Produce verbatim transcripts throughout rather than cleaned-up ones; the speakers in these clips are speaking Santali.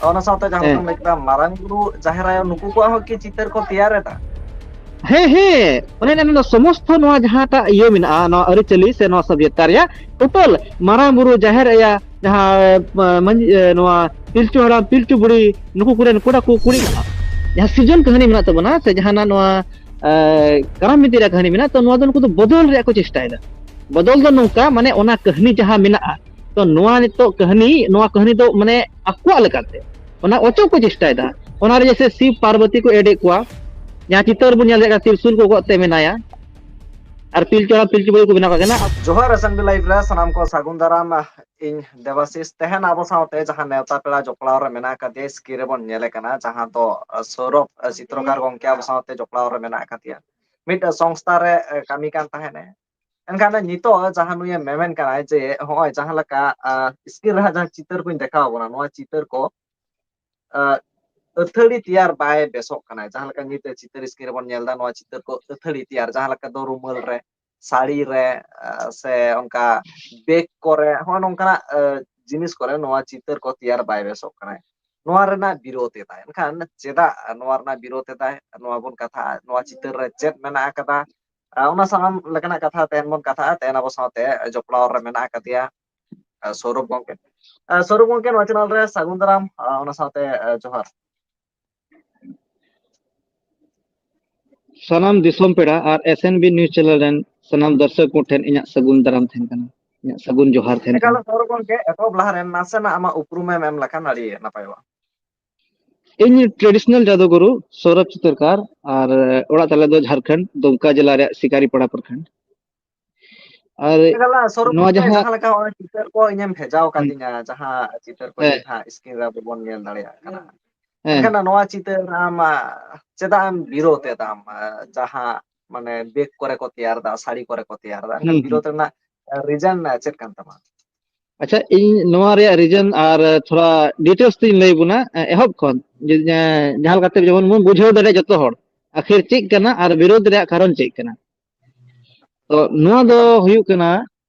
ᱚᱱᱟ ᱥᱟᱶᱛᱮ ᱡᱟᱦᱟᱸ ᱦᱮᱸ᱾ ᱞᱮᱠᱟᱢ ᱞᱟᱹᱭ ᱠᱮᱫᱟ, ᱢᱟᱨᱟᱝ ᱵᱩᱨᱩ, ᱡᱟᱦᱮᱨ ᱟᱭᱳ, ᱱᱩᱠᱩ ᱠᱚᱣᱟᱜ ᱦᱚᱸ ᱠᱤ ᱪᱤᱛᱟᱹᱨ ᱠᱚ ᱛᱮᱭᱟᱨ ᱮᱫᱟ? ᱦᱮᱸ, ᱦᱮᱸ, ᱚᱱᱮ ᱚᱱᱟ ᱥᱚᱢᱚᱥᱛᱷᱚ ᱱᱚᱣᱟ ᱡᱟᱦᱟᱸᱴᱟᱜ ᱤᱭᱟᱹ ᱢᱮᱱᱟᱜᱼᱟ, ᱱᱚᱣᱟ ᱟᱹᱨᱤᱪᱟᱹᱞᱤ ᱥᱮ ᱱᱚᱣᱟ ᱥᱚᱵᱷᱭᱚᱛᱟ ᱨᱮᱭᱟᱜ total ᱢᱟᱨᱟᱝ ᱵᱩᱨᱩ, ᱡᱟᱦᱮᱨ ᱟᱭᱟ, ᱡᱟᱦᱟᱸ, ᱮ, ᱢᱟᱹᱡᱷᱤ, ᱮ, ᱱᱚᱣᱟ ᱯᱤᱞᱪᱩ ᱦᱟᱲᱟᱢ, ᱯᱤᱞᱪᱩ ᱵᱩᱲᱦᱤ, ᱱᱩᱠᱩ ᱠᱚᱨᱮᱱ ᱠᱚᱲᱟ ᱠᱚ, ᱠᱩᱲᱤ, ᱡᱟᱦᱟᱸ ᱥᱤᱨᱡᱚᱱ ᱠᱟᱹᱦᱱᱤ ᱢᱮᱱᱟᱜ ᱛᱟᱵᱚᱱᱟ, ᱥᱮ ᱡᱟᱦᱟᱱᱟᱜ ᱱᱚᱣᱟ, ᱮ, ᱠᱟᱨᱟᱢ ᱵᱤᱱᱛᱤ ᱨᱮᱭᱟᱜ ᱠᱟᱹᱦᱱᱤ ᱢᱮᱱᱟᱜᱼᱟ, ᱛᱚ ᱱᱚᱣᱟ ᱫᱚ ᱱᱩᱠᱩ ᱫᱚ ᱵᱚᱫᱚᱞ ᱨᱮᱭᱟᱜ ᱠᱚ ᱪᱮᱥᱴᱟᱭᱮᱫᱟ᱾ ᱵᱚᱫᱚᱞ ᱫᱚ ᱱᱚᱝᱠᱟ, ᱢᱟᱱᱮ ᱚᱱᱟ ᱠᱟᱹᱦᱱᱤ ᱡᱟᱦᱟᱸ ᱢᱮᱱᱟᱜᱼᱟ, ᱛᱚ ᱱᱚᱣᱟ ᱱᱤᱛᱚᱜ ᱠᱟᱹᱦᱱᱤ, ᱱᱚᱣᱟ ᱠᱟᱹᱦᱱᱤ ᱫᱚ ᱢᱟᱱᱮ ᱟᱠᱚᱣᱟᱜ ᱞᱮᱠᱟᱛᱮ ᱚᱱᱟ ᱚᱪᱚᱜ ᱠᱚ ᱪᱮᱥᱴᱟᱭᱮᱫᱟ᱾ ᱚᱱᱟᱨᱮ ᱡᱮᱭᱥᱮ ᱥᱤᱵ ᱯᱟᱨᱵᱚᱛᱤ ᱠᱚ add ᱮᱫ ᱠᱚᱣᱟ, ᱡᱟᱦᱟᱸ ᱪᱤᱛᱟᱹᱨ ᱵᱚᱱ ᱧᱮᱞ ᱫᱟᱲᱮᱭᱟᱜ ᱠᱟᱱᱟ, ᱛᱤᱨᱥᱩᱞ ᱠᱚ ᱜᱚᱜ ᱛᱮ ᱢᱮᱱᱟᱭᱟ, ᱟᱨ ᱯᱤᱞᱪᱩ ᱦᱟᱲᱟᱢ ᱯᱤᱞᱪᱩ ᱵᱩᱲᱦᱤ ᱠᱚ ᱵᱮᱱᱟᱣ ᱠᱟᱜ ᱠᱟᱱᱟ᱾ ᱡᱚᱦᱟᱨ Assembly Live ᱨᱮ ᱥᱟᱱᱟᱢ ᱠᱚ ᱥᱟᱹᱜᱩᱱ ᱫᱟᱨᱟᱢ᱾ ᱤᱧ ᱫᱮᱵᱟᱥᱤᱥ, ᱛᱮᱦᱮᱧ ᱟᱵᱚ ᱥᱟᱶᱛᱮ ᱡᱟᱦᱟᱸ ᱱᱮᱣᱛᱟ ᱯᱮᱲᱟ ᱡᱚᱯᱲᱟᱣ ᱨᱮ ᱢᱮᱱᱟᱜ ᱟᱠᱟᱫᱮᱭᱟ, screen ᱨᱮᱵᱚᱱ ᱧᱮᱞᱮ ᱠᱟᱱᱟ, ᱡᱟᱦᱟᱸ ᱫᱚ, ᱟᱸ, ᱥᱚᱨᱚᱵ, ᱟᱸ, ᱪᱤᱛᱨᱚᱠᱟᱨ ᱜᱚᱢᱠᱮ ᱟᱵᱚ ᱥᱟᱶᱛᱮ ᱡᱚᱯᱲᱟᱣ ᱨᱮ ᱢᱮᱱᱟᱜ ᱟᱠᱟᱫᱮᱭᱟ᱾ ᱢᱤᱫ ᱥᱚᱝᱥᱛᱷᱟ ᱨᱮ, ᱟᱸ, ᱠᱟᱹᱢᱤ ᱠᱟᱱ ᱛᱟᱦᱮᱸᱱᱮ᱾ ᱮᱱᱠᱷᱟᱱ ᱱᱤᱛᱚᱜ ᱡᱟᱦᱟᱸ ᱱᱩᱭᱮ ᱢᱮᱢᱮᱱ ᱠᱟᱱᱟᱭ ᱡᱮ ᱦᱚᱸᱜᱼᱚᱭ ᱡᱟᱦᱟᱸ ᱞᱮᱠᱟ, ᱟᱸ, screen ᱨᱮ ᱦᱟᱸᱜ ᱡᱟᱦᱟᱸ ᱪᱤᱛᱟᱹᱨ ᱠᱚᱧ ᱫᱮᱠᱷᱟᱣ ᱟᱵᱚᱱᱟ, ᱱᱚᱣᱟ ᱪᱤᱛᱟᱹᱨ ᱠᱚ, ᱟᱸ, ᱟᱹᱛᱷᱟᱹᱲᱤ ᱛᱮᱭᱟᱨ ᱵᱟᱭ ᱵᱮᱥᱚᱜ ᱠᱟᱱᱟ᱾ ᱡᱟᱦᱟᱸ ᱞᱮᱠᱟ ᱱᱤᱛ ᱪᱤᱛᱟᱹᱨ screen ᱨᱮᱵᱚᱱ ᱧᱮᱞ ᱮᱫᱟ, ᱱᱚᱣᱟ ᱪᱤᱛᱟᱹᱨ ᱠᱚ ᱟᱹᱛᱷᱟᱹᱲᱤ ᱛᱮᱭᱟᱨ, ᱡᱟᱦᱟᱸ ᱞᱮᱠᱟ ᱫᱚ ᱨᱩᱢᱟᱹᱞ ᱨᱮ, ᱥᱟᱹᱲᱤ ᱨᱮ, ᱟᱸ, ᱥᱮ ᱚᱱᱠᱟ bag ᱠᱚᱨᱮ, ᱦᱚᱸᱜᱼᱚ ᱱᱚᱝᱠᱟᱱᱟᱜ, ᱟᱸ, ᱡᱤᱱᱤᱥ ᱠᱚᱨᱮ ᱱᱚᱣᱟ ᱪᱤᱛᱟᱹᱨ ᱠᱚ ᱛᱮᱭᱟᱨ ᱵᱟᱭ ᱵᱮᱥᱚᱜ ᱠᱟᱱᱟᱭ᱾ ᱱᱚᱣᱟ ᱨᱮᱱᱟᱜ ᱵᱤᱨᱳᱫᱷ ᱮᱫᱟᱭ᱾ ᱮᱱᱠᱷᱟᱱ ᱪᱮᱫᱟᱜ ᱱᱚᱣᱟ ᱨᱮᱱᱟᱜ ᱵᱤᱨᱳᱫᱷ ᱮᱫᱟᱭ? ᱱᱚᱣᱟ ᱵᱚᱱ ᱠᱟᱛᱷᱟᱜᱼᱟ, ᱱᱚᱣᱟ ᱪᱤᱛᱟᱹᱨ ᱨᱮ ᱪᱮᱫ ᱢᱮᱱᱟᱜ ᱟᱠᱟᱫᱟ? ᱟᱸ, ᱚᱱᱟ ᱥᱟᱱᱟᱢ ᱞᱮᱠᱟᱱᱟᱜ ᱠᱟᱛᱷᱟ ᱛᱮᱦᱮᱧ ᱵᱚᱱ ᱠᱟᱛᱷᱟᱜᱼᱟ᱾ ᱛᱮᱦᱮᱧ ᱟᱵᱚ ᱥᱟᱶᱛᱮ ᱡᱚᱯᱲᱟᱣ ᱨᱮ ᱢᱮᱱᱟᱜ ᱟᱠᱟᱫᱮᱭᱟ, ᱟᱸ, ᱥᱚᱨᱚᱵ ᱜᱚᱢᱠᱮ᱾ ᱟᱸ, ᱥᱚᱨᱚᱵ ᱜᱚᱢᱠᱮ, ᱱᱚᱣᱟ channel ᱨᱮ ᱥᱟᱹᱜᱩᱱ ᱫᱟᱨᱟᱢ, ᱟᱸ, ᱚᱱᱟ ᱥᱟᱶᱛᱮ, ᱟᱸ, ᱡᱚᱦᱟᱨ᱾ ᱥᱟᱱᱟᱢ ᱫᱤᱥᱚᱢ ᱯᱮᱲᱟ ᱟᱨ S N B news channel ᱨᱮᱱ ᱥᱟᱱᱟᱢ ᱫᱚᱨᱥᱚᱠ ᱠᱚ ᱴᱷᱮᱱ ᱤᱧᱟᱹᱜ ᱥᱟᱹᱜᱩᱱ ᱫᱟᱨᱟᱢ ᱛᱟᱦᱮᱱ ᱠᱟᱱᱟ, ᱤᱧᱟᱹᱜ ᱥᱟᱹᱜᱩᱱ ᱡᱚᱦᱟᱨ ᱛᱟᱦᱮᱱ ᱮᱠᱟᱞ, ᱠᱟᱱᱟ᱾ ᱥᱚᱨᱚᱵ ᱜᱚᱢᱠᱮ, ᱮᱛᱚᱦᱚᱵ ᱞᱟᱦᱟ ᱨᱮ ᱱᱟᱥᱮᱱᱟᱜ ᱟᱢᱟᱜ ᱩᱯᱨᱩᱢ ᱮᱢ ᱮᱢ ᱞᱮᱠᱷᱟᱱ ᱟᱹᱰᱤ ᱱᱟᱯᱟᱭᱚᱜᱼᱟ᱾ ᱤᱧ traditional ᱡᱟᱫᱩᱜᱩᱨᱩ ᱥᱚᱨᱚᱵ ᱪᱤᱛᱟᱹᱨᱠᱟᱨ, ᱟᱨ ᱚᱲᱟᱜ ᱛᱟᱞᱮ ᱫᱚ ᱡᱷᱟᱲᱠᱷᱚᱸᱰ, ᱫᱩᱢᱠᱟ ᱡᱮᱞᱟ ᱨᱮᱭᱟᱜ ᱥᱤᱠᱟᱨᱤᱯᱟᱲᱟ ᱯᱨᱚᱠᱷᱚᱸᱰ᱾ ᱟᱨ ᱮᱠᱟᱞ, ᱥᱚᱨᱚᱵ ᱱᱚᱣᱟ ᱜᱚᱢᱠᱮ, ᱡᱟᱦᱟᱸ ᱡᱟᱦᱟᱸ ᱞᱮᱠᱟ ᱦᱚᱸᱜᱼᱚᱭ ᱪᱤᱛᱟᱹᱨ ᱠᱚ ᱤᱧᱮᱢ ᱵᱷᱮᱡᱟᱣ ᱦᱩᱸ᱾ ᱠᱟᱫᱤᱧᱟ, ᱡᱟᱦᱟᱸ ᱪᱤᱛᱟᱹᱨ ᱠᱚ ᱦᱮᱸ᱾ ᱱᱤᱛ ᱦᱟᱸᱜ screen ᱨᱮ ᱟᱵᱚ ᱵᱚᱱ ᱧᱮᱞ ᱫᱟᱲᱮᱭᱟᱜ ᱠᱟᱱᱟ᱾ ᱦᱮᱸ᱾ ᱮᱱᱠᱷᱟᱱ ᱱᱚᱣᱟ ᱪᱤᱛᱟᱹᱨ ᱟᱢ, ᱟᱸ, ᱪᱮᱫᱟᱜ ᱮᱢ ᱵᱤᱨᱳᱫ ᱮᱫᱟᱢ? ᱟᱸ, ᱡᱟᱦᱟᱸ ᱢᱟᱱᱮ bag ᱠᱚᱨᱮ ᱠᱚ ᱛᱮᱭᱟᱨ ᱮᱫᱟ, ᱥᱟᱹᱲᱤ ᱠᱚᱨᱮ ᱠᱚ ᱛᱮᱭᱟᱨ ᱮᱫᱟ, ᱮᱱᱠᱷᱟᱱ ᱦᱩᱸ, ᱦᱩᱸ᱾ ᱵᱤᱨᱳᱫ ᱨᱮᱱᱟᱜ, ᱟᱸ, reason ᱪᱮᱫ ᱠᱟᱱ ᱛᱟᱢᱟ? ᱟᱪᱪᱷᱟ, ᱤᱧ ᱱᱚᱣᱟ ᱨᱮᱭᱟᱜ reason ᱟᱨ ᱛᱷᱚᱲᱟ details ᱛᱤᱧ ᱞᱟᱹᱭ ᱵᱚᱱᱟ, ᱮ, ᱮᱦᱚᱵ ᱠᱷᱚᱱ, ᱡᱮ, ᱡᱮ, ᱡᱟᱦᱟᱸ ᱞᱮᱠᱟᱛᱮ ᱡᱮᱢᱚᱱ ᱵᱚᱱ ᱵᱩᱡᱷᱟᱹᱣ ᱫᱟᱲᱮᱭᱟᱜ ᱡᱚᱛᱚ ᱦᱚᱲ, ᱟᱹᱠᱷᱤᱨ ᱪᱮᱫ ᱠᱟᱱᱟ ᱟᱨ ᱵᱤᱨᱳᱫ ᱨᱮᱭᱟᱜ ᱠᱟᱨᱚᱱ ᱪᱮᱫ ᱠᱟᱱᱟ᱾ ᱛᱚ, ᱱᱚᱣᱟ ᱫᱚ ᱮᱠᱟᱞ᱾ ᱦᱩᱭᱩᱜ ᱠᱟᱱᱟ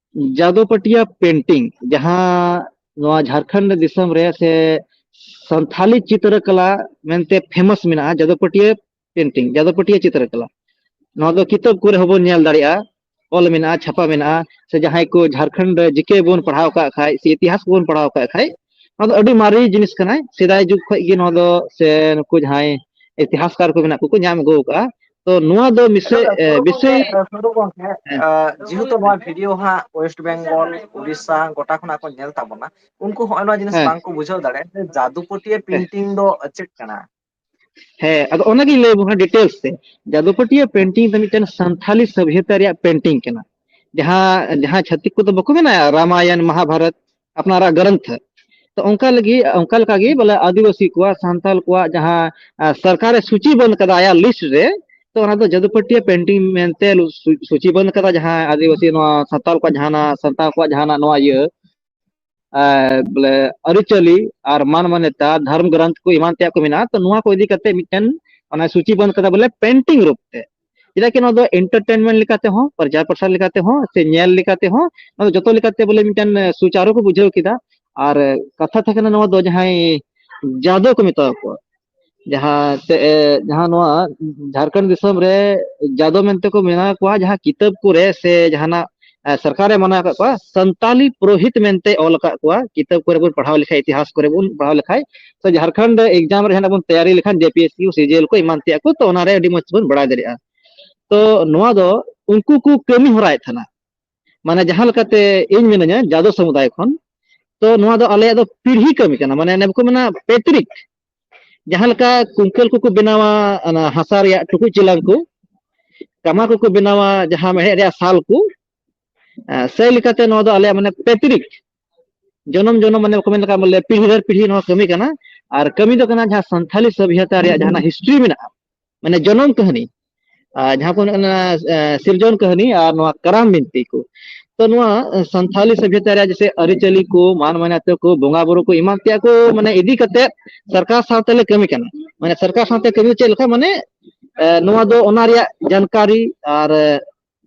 ᱡᱟᱫᱚᱯᱟᱹᱴᱤᱭᱟ painting, ᱡᱟᱦᱟᱸ ᱱᱚᱣᱟ ᱡᱷᱟᱲᱠᱷᱚᱸᱰ ᱫᱤᱥᱚᱢ ᱨᱮ ᱥᱮ ᱥᱟᱱᱛᱷᱟᱞᱤ ᱪᱤᱛᱨᱚᱠᱟᱞᱟ ᱢᱮᱱᱛᱮ ᱯᱷᱮᱢᱟᱥ ᱢᱮᱱᱟᱜᱼᱟ ᱡᱟᱫᱚᱵᱯᱟᱹᱴᱤᱭᱟᱹ ᱯᱮᱱᱴᱤᱝ, ᱡᱟᱫᱚᱵᱯᱟᱹᱴᱤᱭᱟᱹ ᱪᱤᱛᱨᱚᱠᱟᱞᱟ᱾ ᱱᱚᱣᱟ ᱫᱚ ᱠᱤᱛᱟᱹᱵ ᱠᱚᱨᱮ ᱦᱚᱸᱵᱚᱱ ᱧᱮᱞ ᱫᱟᱲᱮᱭᱟᱜᱼᱟ, ᱚᱞ ᱢᱮᱱᱟᱜᱼᱟ, ᱪᱷᱟᱯᱟ ᱢᱮᱱᱟᱜᱼᱟ, ᱥᱮ ᱡᱟᱦᱟᱸᱭ ᱠᱚ ᱡᱷᱟᱲᱠᱷᱚᱸᱰ ᱨᱮ ᱡᱤᱠᱮ ᱵᱚᱱ ᱯᱟᱲᱦᱟᱣ ᱠᱟᱜ ᱠᱷᱟᱡ ᱥᱮ ᱤᱛᱤᱦᱟᱥ ᱠᱚᱵᱚᱱ ᱯᱟᱲᱦᱟᱣ ᱠᱟᱜ ᱠᱷᱟᱡ, ᱱᱚᱣᱟ ᱫᱚ ᱟᱹᱰᱤ ᱢᱟᱨᱮ ᱡᱤᱱᱤᱥ ᱠᱟᱱᱟ᱾ ᱥᱮᱫᱟᱭ ᱡᱩᱜᱽ ᱠᱷᱚᱡ ᱜᱮ ᱱᱚᱣᱟ ᱫᱚ ᱥᱮ ᱱᱩᱠᱩ ᱡᱟᱦᱟᱸᱭ ᱤᱛᱤᱦᱟᱥᱠᱟᱨ ᱠᱚ ᱢᱮᱱᱟᱜ ᱠᱚ, ᱠᱚ ᱧᱟᱢ ᱟᱹᱜᱩ ᱟᱠᱟᱫᱼᱟ᱾ ᱛᱚ ᱱᱚᱣᱟ ᱫᱚ ᱢᱤᱥᱮ-, ᱮ, ᱵᱤᱥᱮᱥ ᱥᱟᱹᱫᱷᱩ ᱜᱚᱢᱠᱮ, ᱦᱮᱸ᱾ ᱟ, ᱡᱮᱦᱮᱛᱩ ᱱᱚᱣᱟ ᱵᱷᱤᱰᱤᱭᱳ ᱦᱟᱸᱜ ᱳᱭᱮᱥᱴ ᱵᱮᱝᱜᱚᱞ, ᱩᱲᱤᱥᱥᱟ ᱜᱚᱴᱟ ᱠᱷᱚᱱᱟᱜ ᱠᱚ ᱧᱮᱞ ᱛᱟᱵᱚᱱᱟ, ᱩᱱᱠᱩ ᱦᱚᱸᱜᱼᱚᱭ ᱱᱚᱣᱟ ᱡᱤᱱᱤᱥ ᱦᱮᱸ᱾ ᱵᱟᱝ ᱠᱚ ᱵᱩᱡᱷᱟᱹᱣ ᱫᱟᱲᱮᱭᱟᱜᱼᱟ ᱡᱮ ᱡᱟᱫᱩ ᱯᱟᱹᱴᱤᱭᱟᱹ ᱦᱮᱸ᱾ ᱯᱮᱱᱴᱤᱝ ᱫᱚ ᱪᱮᱫ ᱠᱟᱱᱟ᱾ ᱦᱮᱸ, ᱟᱫᱚ ᱚᱱᱟᱜᱤᱧ ᱞᱟᱹᱭ ᱟᱵᱚᱱᱟ ᱰᱤᱴᱮᱞᱥ ᱛᱮ᱾ ᱡᱟᱫᱩᱯᱟᱹᱴᱤᱭᱟᱹ ᱯᱮᱱᱴᱤᱝ ᱫᱚ ᱢᱤᱫᱴᱮᱱ ᱥᱟᱱᱛᱷᱟᱞᱤ ᱥᱚᱵᱷᱭᱚᱛᱟ ᱨᱮᱭᱟᱜ ᱯᱮᱱᱴᱤᱝ ᱠᱟᱱᱟ, ᱡᱟᱦᱟᱸ ᱡᱟᱦᱟᱸ ᱪᱷᱟᱹᱛᱤᱠ ᱠᱚᱫᱚ ᱵᱟᱠᱚ ᱢᱮᱱᱟ ᱨᱟᱢᱟᱭᱚᱱ ᱢᱚᱦᱟᱵᱷᱟᱨᱚᱛ ᱟᱯᱱᱟᱨᱟᱜ ᱜᱨᱚᱱᱛᱷ᱾ ᱛᱚ ᱚᱱᱠᱟ ᱞᱟᱹᱜᱤᱫ ᱚᱱᱠᱟ ᱞᱮᱠᱟᱜᱮ ᱵᱚᱞᱮ ᱟᱹᱫᱤᱵᱟᱹᱥᱤ ᱠᱚᱣᱟᱜ, ᱥᱟᱱᱛᱟᱞ ᱠᱚᱣᱟᱜ ᱡᱟᱦᱟᱸ ᱟᱨ, ᱥᱚᱨᱠᱟᱨᱮ ᱥᱩᱪᱤ ᱵᱚᱱᱫ ᱠᱟᱫᱟ ᱟᱭᱟᱜ ᱞᱤᱥᱴ ᱨᱮ, ᱛᱚ ᱚᱱᱟ ᱫᱚ ᱡᱟᱫᱩᱯᱟᱹᱴᱤᱭᱟᱹ ᱯᱮᱱᱴᱤᱝ ᱢᱮᱱᱛᱮ ᱞᱩ-, ᱥᱩ-, ᱥᱩᱪᱤ ᱵᱚᱱᱫ ᱠᱟᱫᱟ, ᱡᱟᱦᱟᱸ ᱟᱹᱫᱤᱵᱟᱹᱥᱤ ᱱᱚᱣᱟ ᱥᱟᱱᱛᱟᱲ ᱠᱚᱣᱟᱜ ᱡᱟᱦᱟᱱᱟᱜ, ᱥᱟᱱᱛᱟᱲ ᱠᱚᱣᱟᱜ ᱡᱟᱦᱟᱱᱟᱜ ᱱᱚᱣᱟ ᱤᱭᱟᱹ ᱟᱨ ᱵᱚᱞᱮ ᱟᱹᱨᱤᱪᱟᱹᱞᱤ ᱟᱨ ᱢᱟᱱ ᱢᱟᱱᱭᱚᱛᱟ, ᱫᱷᱚᱨᱢ ᱜᱨᱚᱱᱛᱷ ᱠᱚ ᱮᱢᱟᱱ ᱛᱮᱭᱟᱜ ᱠᱚ ᱢᱮᱱᱟᱜᱼᱟ᱾ ᱛᱚ ᱱᱚᱣᱟ ᱠᱚ ᱤᱫᱤ ᱠᱟᱛᱮ ᱢᱤᱫᱴᱮᱱ ᱚᱱᱟ ᱥᱩᱪᱤ ᱵᱚᱱᱫ ᱠᱟᱫᱟ ᱵᱚᱞᱮ ᱯᱮᱱᱴᱤᱝ ᱨᱩᱯ ᱛᱮ᱾ ᱪᱮᱫᱟᱜ ᱠᱤ ᱱᱚᱣᱟ ᱫᱚ ᱮᱱᱴᱟᱨᱴᱮᱱᱢᱮᱱᱴ ᱞᱮᱠᱟ ᱛᱮᱦᱚᱸ, ᱯᱨᱚᱪᱟᱨ ᱯᱨᱚᱥᱟᱨ ᱞᱮᱠᱟ ᱛᱮᱦᱚᱸ, ᱥᱮ ᱧᱮᱞ ᱞᱮᱠᱟ ᱛᱮᱦᱚᱸ, ᱱᱚᱣᱟ ᱫᱚ ᱡᱚᱛᱚ ᱞᱮᱠᱟᱛᱮ ᱵᱚᱞᱮ ᱢᱤᱫᱴᱮᱱ ᱥᱩᱪᱟᱨᱩ ᱠᱚ ᱵᱩᱡᱷᱟᱹᱣ ᱠᱮᱫᱟ᱾ ᱟᱨ ᱠᱟᱛᱷᱟ ᱛᱟᱦᱮᱸ ᱠᱟᱱᱟ ᱱᱚᱣᱟ ᱫᱚ ᱡᱟᱦᱟᱸᱭ ᱡᱟᱫᱚ ᱠᱚ ᱢᱮᱛᱟ ᱠᱚᱣᱟ, ᱡᱟᱦᱟᱸ ᱛᱮ, ᱮ, ᱡᱟᱦᱟᱸ ᱱᱚᱣᱟ ᱡᱷᱟᱲᱠᱷᱚᱸᱰ ᱫᱤᱥᱚᱢ ᱨᱮ ᱡᱟᱫᱚ ᱢᱮᱱᱛᱮ ᱠᱚ ᱢᱮᱱᱟ ᱠᱚᱣᱟ, ᱡᱟᱦᱟᱸ ᱠᱤᱛᱟᱹᱵ ᱠᱚᱨᱮ ᱥᱮ ᱡᱟᱦᱟᱱᱟᱜ, ᱮ, ᱥᱚᱨᱠᱟᱨᱮ ᱢᱟᱱᱟ ᱟᱠᱟᱫ ᱠᱚᱣᱟ, ᱥᱟᱱᱛᱟᱞᱤ ᱯᱩᱨᱳᱦᱤᱛ ᱢᱮᱱᱛᱮ ᱚᱞ ᱟᱠᱟᱫ ᱠᱚᱣᱟ᱾ ᱠᱤᱛᱟᱹᱵ ᱠᱚᱨᱮ ᱵᱚᱱ ᱯᱟᱲᱦᱟᱣ ᱞᱮᱠᱷᱟᱡ, ᱤᱛᱤᱦᱟᱥ ᱠᱚᱨᱮ ᱵᱚᱱ ᱯᱟᱲᱦᱟᱣ ᱞᱮᱠᱷᱟᱡ, ᱥᱮ ᱡᱷᱟᱲᱠᱷᱚᱸᱰ ᱮᱠᱡᱟᱢ ᱨᱮ ᱡᱟᱦᱟᱱᱟᱜ ᱵᱚᱱ ᱛᱮᱭᱟᱨᱤ ᱞᱮᱠᱷᱟᱱ, ᱡᱮ ᱯᱤ ᱮᱥ ᱠᱤᱭᱩ, ᱥᱤ ᱡᱤ ᱮᱞ ᱠᱚ ᱮᱢᱟᱱ ᱛᱮᱭᱟᱜ ᱠᱚ, ᱛᱚ ᱚᱱᱟᱨᱮ ᱟᱹᱰᱤ ᱢᱚᱡᱽ ᱵᱚᱱ ᱵᱟᱲᱟᱭ ᱫᱟᱲᱮᱭᱟᱜᱼᱟ᱾ ᱛᱚ ᱱᱚᱣᱟ ᱫᱚ ᱩᱱᱠᱩ ᱠᱚ ᱠᱟᱹᱢᱤ ᱦᱚᱨᱟᱭᱮᱫ ᱛᱟᱦᱮᱱᱟ, ᱢᱟᱱᱮ ᱡᱟᱦᱟᱸ ᱞᱮᱠᱟᱛᱮ ᱤᱧ ᱢᱤᱱᱟᱹᱧᱟ ᱡᱟᱫᱚ ᱥᱚᱢᱩᱫᱟᱭ ᱠᱷᱚᱱ, ᱛᱚ ᱱᱚᱣᱟ ᱫᱚ ᱟᱞᱮᱭᱟᱜ ᱫᱚ ᱯᱤᱲᱦᱤ ᱠᱟᱹᱢᱤ ᱠᱟᱱᱟ, ᱢᱟᱱᱮ ᱚᱱᱮ ᱵᱟᱠᱚ ᱢᱮᱱᱟ ᱯᱮᱛᱨᱤᱠ, ᱡᱟᱦᱟᱸ ᱞᱮᱠᱟ ᱠᱩᱝᱠᱟᱹᱞ ᱠᱚᱠᱚ ᱵᱮᱱᱟᱣᱟ ᱚᱱᱟ ᱦᱟᱥᱟ ᱨᱮᱭᱟᱜ ᱴᱩᱠᱩᱡ ᱪᱮᱞᱟᱝ ᱠᱚ, ᱠᱟᱢᱟ ᱠᱚᱠᱚ ᱵᱮᱱᱟᱣᱟ ᱡᱟᱦᱟᱸ ᱢᱮᱲᱦᱮᱫ ᱨᱮᱭᱟᱜ ᱥᱟᱞ ᱠᱚ, ᱮ, ᱥᱮᱭ ᱞᱮᱠᱟᱛᱮ ᱱᱚᱣᱟ ᱫᱚ ᱟᱞᱮᱭᱟᱜ ᱢᱟᱱᱮ ᱯᱮᱛᱨᱤᱠ, ᱡᱚᱱᱚᱢ ᱡᱚᱱᱚᱢ ᱢᱟᱱᱮ ᱵᱟᱠᱚ ᱢᱮᱱ ᱞᱮᱠᱟ ᱵᱚᱞᱮ ᱯᱤᱲᱦᱤ ᱫᱚᱨ ᱯᱤᱲᱦᱤ ᱱᱚᱣᱟ ᱠᱟᱹᱢᱤ ᱠᱟᱱᱟ᱾ ᱟᱨ ᱠᱟᱹᱢᱤ ᱫᱚ ᱠᱟᱱᱟ ᱡᱟᱦᱟᱸ ᱥᱟᱱᱛᱷᱟᱞᱤ ᱥᱚᱵᱷᱭᱚᱛᱟ ᱨᱮᱭᱟᱜ ᱡᱟᱦᱟᱸ ᱦᱤᱥᱴᱨᱤ ᱢᱮᱱᱟᱜᱼᱟ, ᱢᱟᱱᱮ ᱡᱚᱱᱚᱢ ᱠᱟᱹᱦᱱᱤ, ᱟᱨ ᱡᱟᱦᱟᱸ ᱠᱚ ᱢᱮᱱᱟ, ᱮ, ᱥᱤᱨᱡᱚᱱ ᱠᱟᱹᱦᱱᱤ ᱟᱨ ᱱᱚᱣᱟ ᱠᱟᱨᱟᱢ ᱵᱤᱱᱛᱤ ᱠᱚ᱾ ᱛᱚ ᱱᱚᱣᱟ, ᱮ, ᱥᱟᱱᱛᱷᱟᱞᱤ ᱥᱚᱵᱷᱭᱚᱛᱟ ᱨᱮᱭᱟᱜ ᱡᱮᱥᱮ ᱟᱹᱨᱤᱪᱟᱹᱞᱤ ᱠᱚ, ᱢᱟᱱ ᱢᱟᱱᱭᱟᱛᱚ ᱠᱚ, ᱵᱚᱸᱜᱟ ᱵᱩᱨᱩ ᱠᱚ ᱮᱢᱟᱱ ᱛᱮᱭᱟᱜ ᱠᱚ ᱢᱟᱱᱮ ᱤᱫᱤ ᱠᱟᱛᱮ ᱥᱚᱨᱠᱟᱨ ᱥᱟᱶᱛᱮ ᱞᱮ ᱠᱟᱹᱢᱤ ᱠᱟᱱᱟ᱾ ᱢᱟᱱᱮ ᱥᱚᱨᱠᱟᱨ ᱥᱟᱶᱛᱮ ᱠᱟᱹᱢᱤ ᱪᱮᱫ ᱞᱮᱠᱟ, ᱢᱟᱱᱮ, ᱮ, ᱱᱚᱣᱟ ᱫᱚ ᱚᱱᱟ ᱨᱮᱭᱟᱜ ᱡᱟᱱᱠᱟᱨᱤ ᱟᱨ, ᱮ,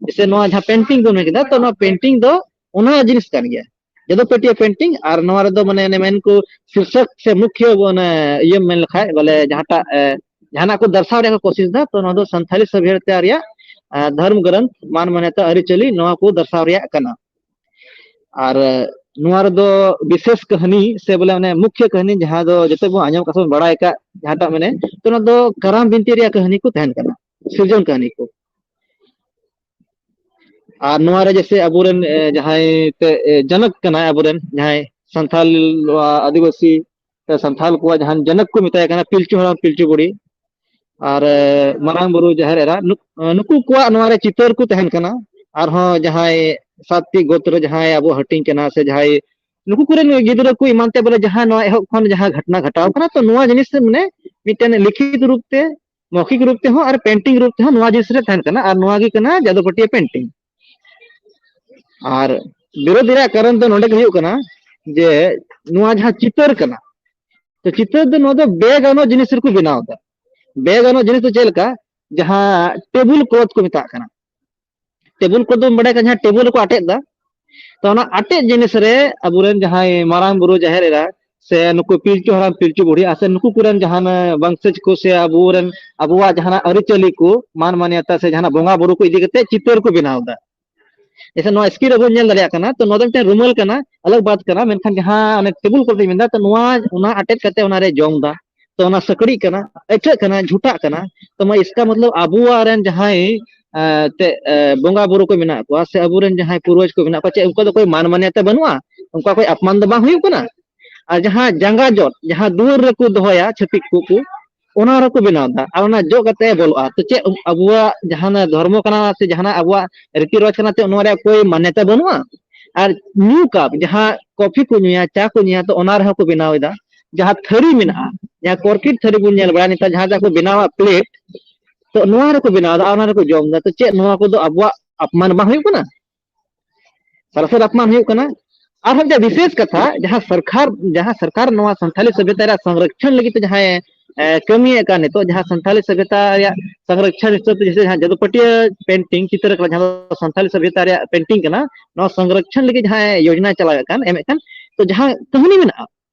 ᱡᱮᱥᱮ ᱱᱚᱣᱟ ᱡᱟᱦᱟᱸ ᱯᱮᱱᱴᱤᱝ ᱵᱚᱱ ᱢᱮᱱ ᱠᱮᱫᱟ, ᱛᱚ ᱱᱚᱣᱟ ᱯᱮᱱᱴᱤᱝ ᱫᱚ ᱚᱱᱟ ᱡᱤᱱᱤᱥ ᱠᱟᱱ ᱜᱮᱭᱟ᱾ ᱡᱟᱫᱚᱵ ᱯᱟᱹᱴᱤᱭᱟᱹ ᱯᱮᱱᱴᱤᱝ᱾ ᱟᱨ ᱱᱚᱣᱟ ᱨᱮᱫᱚ ᱢᱟᱱᱮ ᱚᱱᱮ ᱢᱮᱱ ᱠᱚ ᱥᱤᱨᱥᱚᱠ ᱥᱮ ᱢᱩᱠᱷᱭᱟᱹ ᱚᱱᱮ ᱤᱭᱟᱹᱢ ᱢᱮᱱ ᱞᱮᱠᱷᱟᱡ ᱵᱚᱞᱮ ᱡᱟᱦᱟᱸᱴᱟᱜ ᱮ, ᱡᱟᱦᱟᱱᱟᱜ ᱠᱚ ᱫᱟᱨᱥᱟᱣ ᱨᱮᱭᱟᱜ ᱠᱚ ᱠᱳᱥᱤᱥ ᱫᱟ, ᱛᱚ ᱱᱚᱣᱟ ᱫᱚ ᱥᱟᱱᱛᱷᱟᱞᱤ ᱥᱚᱵᱷᱮᱛᱟ ᱨᱮᱭᱟᱜ ᱮ, ᱫᱷᱚᱨᱢ ᱜᱨᱚᱱᱛᱷ, ᱢᱟᱱ ᱢᱟᱱᱭᱟᱛᱟ, ᱟᱹᱨᱤᱪᱟᱹᱞᱤ, ᱱᱚᱣᱟ ᱠᱚ ᱫᱟᱨᱥᱟᱣ ᱨᱮᱭᱟᱜ ᱠᱟᱱᱟ᱾ ᱟᱨ ᱮ, ᱱᱚᱣᱟ ᱨᱮᱫᱚ ᱵᱤᱥᱮᱥ ᱠᱟᱹᱦᱱᱤ ᱥᱮ ᱵᱚᱞᱮ ᱚᱱᱮ ᱢᱩᱠᱷᱭᱟᱹ ᱠᱟᱹᱦᱱᱤ ᱡᱟᱦᱟᱸ ᱫᱚ ᱡᱚᱛᱚ ᱵᱚᱱ ᱟᱸᱡᱚᱢ ᱠᱟᱜ ᱥᱮ ᱵᱚᱱ ᱵᱟᱲᱟᱭ ᱠᱟᱜ ᱡᱟᱦᱟᱸᱴᱟᱜ ᱢᱟᱱᱮ, ᱛᱚ ᱚᱱᱟ ᱫᱚ ᱠᱟᱨᱟᱢ ᱵᱤᱱᱛᱤ ᱨᱮᱭᱟᱜ ᱠᱟᱹᱦᱱᱤ ᱠᱚ ᱛᱟᱦᱮᱱ ᱠᱟᱱᱟ, ᱥᱤᱨᱡᱚᱱ ᱠᱟᱹᱦᱱᱤ ᱠᱚ᱾ ᱟᱨ ᱱᱚᱣᱟ ᱨᱮ ᱡᱮᱥᱮ ᱟᱵᱚᱨᱮᱱ ᱮ, ᱡᱟᱦᱟᱸᱭ ᱛᱮ ᱮ, ᱡᱚᱱᱚᱠ ᱠᱟᱱᱟᱭ, ᱟᱵᱚᱨᱮᱱ ᱡᱟᱦᱟᱸᱭ ᱥᱟᱱᱛᱟᱞ ᱱᱚᱣᱟ ᱟᱹᱫᱤᱵᱟᱹᱥᱤ ᱥᱮ ᱥᱟᱱᱛᱟᱞ ᱠᱚᱣᱟᱜ ᱡᱟᱦᱟᱸ ᱡᱚᱱᱚᱠ ᱠᱚ ᱢᱮᱛᱟᱭ ᱠᱟᱱᱟ, ᱯᱤᱞᱪᱩ ᱦᱟᱲᱟᱢ ᱯᱤᱞᱪᱩ ᱵᱩᱲᱦᱤ ᱟᱨ ᱮ, ᱢᱟᱨᱟᱝ ᱵᱩᱨᱩ ᱡᱟᱦᱮᱨ ᱮᱨᱟ, ᱱᱩᱠ-, ᱱᱩᱠᱩ ᱠᱚᱣᱟᱜ ᱱᱚᱣᱟ ᱨᱮ ᱪᱤᱛᱟᱹᱨ ᱠᱚ ᱛᱟᱦᱮᱱ ᱠᱟᱱᱟ᱾ ᱟᱨᱦᱚᱸ ᱡᱟᱦᱟᱸᱭ ᱥᱟᱛᱴᱤ ᱜᱳᱛᱨᱚ ᱡᱟᱦᱟᱸᱭ ᱟᱵᱚ ᱦᱟᱹᱴᱤᱧ ᱠᱟᱱᱟ ᱥᱮ ᱡᱟᱦᱟᱸᱭ ᱱᱩᱠᱩ ᱠᱚᱨᱮᱱ ᱜᱤᱫᱽᱨᱟᱹ ᱠᱚ ᱮᱢᱟᱱ ᱛᱮ ᱵᱚᱞᱮ ᱡᱟᱦᱟᱸ ᱱᱚᱣᱟ ᱮᱦᱚᱵ ᱠᱷᱚᱱ ᱡᱟᱦᱟᱸ ᱜᱷᱚᱴᱱᱟ ᱜᱷᱚᱴᱟᱣ ᱠᱟᱱᱟ, ᱛᱚ ᱱᱚᱣᱟ ᱡᱤᱱᱤᱥ ᱢᱟᱱᱮ ᱢᱤᱫᱴᱮᱱ ᱞᱤᱠᱷᱤᱛ ᱨᱩᱯ ᱛᱮ, ᱢᱳᱠᱷᱤᱠ ᱨᱩᱯ ᱛᱮᱦᱚᱸ ᱟᱨ ᱯᱮᱱᱴᱤᱝ ᱨᱩᱯ ᱛᱮᱦᱚᱸ ᱱᱚᱣᱟ ᱡᱤᱱᱤᱥ ᱨᱮ ᱛᱟᱦᱮᱱ ᱠᱟᱱᱟ᱾ ᱟᱨ ᱱᱚᱣᱟ ᱜᱮ ᱠᱟᱱᱟ ᱡᱟᱫᱚᱵ ᱯᱟᱹᱴᱤᱭᱟᱹ ᱯᱮᱱᱴᱤᱝ᱾ ᱟᱨ ᱵᱤᱨᱳᱫᱷ ᱨᱮᱭᱟᱜ ᱠᱟᱨᱚᱱ ᱫᱚ ᱱᱚᱰᱮ ᱜᱮ ᱦᱩᱭᱩᱜ ᱠᱟᱱᱟ ᱡᱮ ᱱᱚᱣᱟ ᱡᱟᱦᱟᱸ ᱪᱤᱛᱟᱹᱨ ᱠᱟᱱᱟ, ᱛᱚ ᱪᱤᱛᱟᱹᱨ ᱫᱚ ᱱᱚᱣᱟ ᱫᱚ ᱵᱮ ᱜᱟᱱᱚᱜ ᱡᱤᱱᱤᱥ ᱨᱮᱠᱚ ᱵᱮᱱᱟᱣ ᱮᱫᱟ᱾ ᱵᱮ ᱜᱟᱱᱚᱜ ᱡᱤᱱᱤᱥ ᱫᱚ ᱪᱮᱫ ᱞᱮᱠᱟ? ᱡᱟᱦᱟᱸ ᱴᱮᱵᱩᱞ ᱠᱞᱚᱛᱷ ᱠᱚ ᱢᱮᱛᱟᱜ ᱠᱟᱱᱟ, ᱴᱮᱵᱩᱞ ᱠᱞᱚᱛᱷ ᱫᱚᱢ ᱵᱟᱲᱟᱭ ᱠᱟᱱᱟ, ᱡᱟᱦᱟᱸ ᱴᱮᱵᱩᱞ ᱨᱮᱠᱚ ᱟᱴᱮᱫ ᱫᱟ, ᱛᱚ ᱚᱱᱟ ᱟᱴᱮᱫ ᱡᱤᱱᱤᱥ ᱨᱮ ᱟᱵᱚᱨᱮᱱ ᱡᱟᱦᱟᱸᱭ ᱢᱟᱨᱟᱝ ᱵᱩᱨᱩ, ᱡᱟᱦᱮᱨ ᱮᱨᱟ, ᱥᱮ ᱱᱩᱠᱩ ᱯᱤᱞᱪᱩ ᱦᱟᱲᱟᱢ ᱯᱤᱞᱪᱩ ᱵᱩᱲᱦᱤ, ᱟᱨ ᱥᱮ ᱱᱩᱠᱩ ᱠᱚᱨᱮᱱ ᱡᱟᱦᱟᱱ ᱵᱚᱝᱥᱚᱡᱽ ᱠᱚ ᱥᱮ ᱟᱵᱚᱨᱮᱱ, ᱟᱵᱚᱣᱟᱜ ᱡᱟᱦᱟᱱᱟᱜ ᱟᱹᱨᱤᱪᱟᱹᱞᱤ ᱠᱚ, ᱢᱟᱱ ᱢᱟᱱᱭᱟᱛᱟ ᱥᱮ ᱡᱟᱦᱟᱱᱟᱜ ᱵᱚᱸᱜᱟ ᱵᱩᱨᱩ ᱠᱚ ᱤᱫᱤ ᱠᱟᱛᱮ ᱪᱤᱛᱟᱹᱨ ᱠᱚ ᱵᱮᱱᱟᱣ ᱮᱫᱟ᱾ ᱡᱮᱭᱥᱮ ᱱᱚᱣᱟ ᱥᱠᱨᱤᱱ ᱨᱮᱵᱚᱱ ᱧᱮᱞ ᱫᱟᱲᱮᱭᱟᱜ ᱠᱟᱱᱟ, ᱛᱚ ᱱᱚᱣᱟ ᱫᱚ ᱢᱤᱫᱴᱮᱱ ᱨᱩᱢᱟᱹᱞ ᱠᱟᱱᱟ, ᱟᱞᱟᱜᱽ ᱵᱟᱛ ᱠᱟᱱᱟ, ᱢᱮᱱᱠᱷᱟᱱ ᱡᱟᱦᱟᱸ ᱚᱱᱮ ᱴᱮᱵᱩᱞ ᱠᱞᱚᱛᱷ ᱤᱧ ᱢᱮᱱᱫᱟ, ᱛᱚ ᱱᱚᱣᱟ, ᱚᱱᱟ ᱟᱴᱮᱫ ᱠᱟᱛᱮ ᱚᱱᱟᱨᱮ ᱡᱚᱝ ᱫᱟ, ᱛᱚ ᱚᱱᱟ ᱥᱟᱹᱠᱲᱤᱜ ᱠᱟᱱᱟ, ᱟᱹᱪᱷᱟᱹᱜ ᱠᱟᱱᱟ, ᱡᱷᱩᱴᱟᱜ ᱠᱟᱱᱟ᱾ ᱛᱚ ᱢᱟ ᱤᱥᱠᱟ ᱢᱚᱛᱞᱚᱵ ᱟᱵᱚᱣᱟᱜ ᱨᱮᱱ ᱡᱟᱦᱟᱸᱭ ᱮ, ᱛᱮ, ᱮ, ᱵᱚᱸᱜᱟ ᱵᱩᱨᱩ ᱠᱚ ᱢᱮᱱᱟᱜ ᱠᱚᱣᱟ ᱥᱮ ᱟᱵᱚᱨᱮᱱ ᱡᱟᱦᱟᱸᱭ ᱯᱩᱨᱵᱚᱡᱽ ᱠᱚ ᱢᱮᱱᱟᱜ ᱠᱚᱣᱟ, ᱪᱮᱫ ᱩᱱᱠᱩ ᱫᱚ ᱚᱠᱚᱭ ᱢᱟᱱ ᱢᱟᱱᱭᱟᱛᱟ ᱵᱟᱹᱱᱩᱜᱼᱟ? ᱩᱱᱠᱩᱣᱟᱜ ᱚᱠᱚᱭ ᱟᱯᱢᱟᱱ ᱫᱚ ᱵᱟᱝ ᱦᱩᱭᱩᱜ ᱠᱟᱱᱟ? ᱟᱨ ᱡᱟᱦᱟᱸ ᱡᱟᱸᱜᱟ ᱡᱚᱫ, ᱡᱟᱦᱟᱸ ᱫᱩᱣᱟᱹᱨ ᱨᱮᱠᱚ ᱫᱚᱦᱚᱭᱟ ᱪᱷᱟᱹᱛᱤᱠ ᱠᱚᱠᱚ, ᱚᱱᱟ ᱨᱮᱠᱚ ᱵᱮᱱᱟᱣ ᱮᱫᱟ ᱟᱨ ᱚᱱᱟ ᱡᱚᱜ ᱠᱟᱛᱮ ᱵᱚᱞᱚᱜᱼᱟ᱾ ᱛᱚ ᱪᱮᱫ ᱟᱵᱚᱣᱟᱜ ᱡᱟᱦᱟᱸ ᱫᱷᱚᱨᱢᱚ ᱠᱟᱱᱟ ᱥᱮ ᱡᱟᱦᱟᱱᱟᱜ ᱟᱵᱚᱣᱟᱜ ᱨᱤᱛᱤ ᱨᱮᱣᱟᱡᱽ ᱠᱟᱱᱟ, ᱪᱮᱫ ᱱᱚᱣᱟ ᱨᱮᱭᱟᱜ ᱠᱳᱭ ᱢᱟᱱᱭᱟᱛᱟ ᱵᱟᱹᱱᱩᱜᱼᱟ? ᱟᱨ ᱧᱩ ᱠᱟᱯ, ᱡᱟᱦᱟᱸ ᱠᱚᱯᱷᱤ ᱠᱚ ᱧᱩᱭᱟ, ᱪᱟ ᱠᱚ ᱧᱩᱭᱟ, ᱛᱚ ᱚᱱᱟ ᱨᱮᱦᱚᱸ ᱠᱚ ᱵᱮᱱᱟᱣ ᱮᱫᱟ᱾ ᱡᱟᱦᱟᱸ ᱛᱷᱟᱹᱨᱤ ᱢᱮᱱᱟᱜᱼᱟ, ᱡᱟᱦᱟᱸ ᱠᱚᱨᱠᱤᱴ ᱛᱷᱟᱹᱨᱤ ᱵᱚᱱ ᱧᱮᱞ ᱵᱟᱲᱟᱭᱟ ᱱᱮᱛᱟᱨ, ᱡᱟᱦᱟᱸ ᱡᱟᱦᱟᱸ ᱠᱚ ᱵᱮᱱᱟᱣᱟ ᱯᱞᱮᱴ, ᱛᱚ ᱱᱚᱣᱟ ᱨᱮᱠᱚ ᱵᱮᱱᱟᱣ ᱮᱫᱟ, ᱚᱱᱟ ᱨᱮᱠᱚ ᱡᱚᱢ ᱮᱫᱟ᱾ ᱛᱚ ᱪᱮᱫ ᱱᱚᱣᱟ ᱠᱚᱫᱚ ᱟᱵᱚᱣᱟᱜ ᱟᱯᱢᱟᱱ ᱵᱟᱝ ᱦᱩᱭᱩᱜ ᱠᱟᱱᱟ? ᱥᱟᱨᱟᱥᱟᱨ ᱟᱯᱢᱟᱱ ᱦᱩᱭᱩᱜ ᱠᱟᱱᱟ᱾ ᱟᱨᱦᱚᱸ ᱢᱤᱫᱴᱟᱝ ᱵᱤᱥᱮᱥ ᱠᱟᱛᱷᱟ, ᱡᱟᱦᱟᱸ ᱥᱚᱨᱠᱟᱨ, ᱡᱟᱦᱟᱸ ᱥᱚᱨᱠᱟᱨ ᱱᱚᱣᱟ ᱥᱟᱱᱛᱷᱟᱞᱤ ᱥᱚᱵᱷᱭᱚᱛᱟ ᱨᱮᱭᱟᱜ ᱥᱚᱝᱨᱚᱠᱷᱚᱱ ᱞᱟᱹᱜᱤᱫ ᱛᱮ ᱡᱟᱦᱟᱸᱭ ᱮ, ᱠᱟᱹᱢᱤᱭᱮᱫ ᱠᱟᱱ ᱱᱤᱛᱚᱜ ᱡᱟᱦᱟᱸ ᱥᱟᱱᱛᱟᱞᱤ ᱥᱚᱵᱷᱭᱚᱛᱟ ᱨᱮᱭᱟᱜ ᱥᱚᱝᱨᱚᱠᱷᱚᱱ ᱦᱤᱥᱟᱹᱵ ᱛᱮ ᱡᱮᱥᱮ ᱡᱟᱦᱟᱸ ᱡᱟᱫᱩᱯᱟᱹᱴᱤᱭᱟᱹ ᱯᱮᱱᱴᱤᱝ ᱪᱤᱛᱨᱚᱠᱟᱞᱟ ᱡᱟᱦᱟᱸ ᱫᱚ ᱥᱟᱱᱛᱟᱞᱤ ᱥᱚᱵᱷᱭᱚᱛᱟ ᱨᱮᱭᱟᱜ ᱯᱮᱱᱴᱤᱝ ᱠᱟᱱᱟ, ᱱᱚᱣᱟ ᱥᱚᱝᱨᱚᱠᱷᱚᱱ ᱞᱟᱹᱜᱤᱫ ᱡᱟᱦᱟᱸ ᱭᱳᱡᱽᱱᱟ ᱪᱟᱞᱟᱣᱮᱫ ᱠᱟᱱ, ᱮᱢᱮᱫ ᱠᱟᱱ, ᱛᱚ ᱡᱟᱦᱟᱸ ᱠᱟᱹᱦᱱᱤ ᱢᱮᱱᱟᱜᱼᱟ,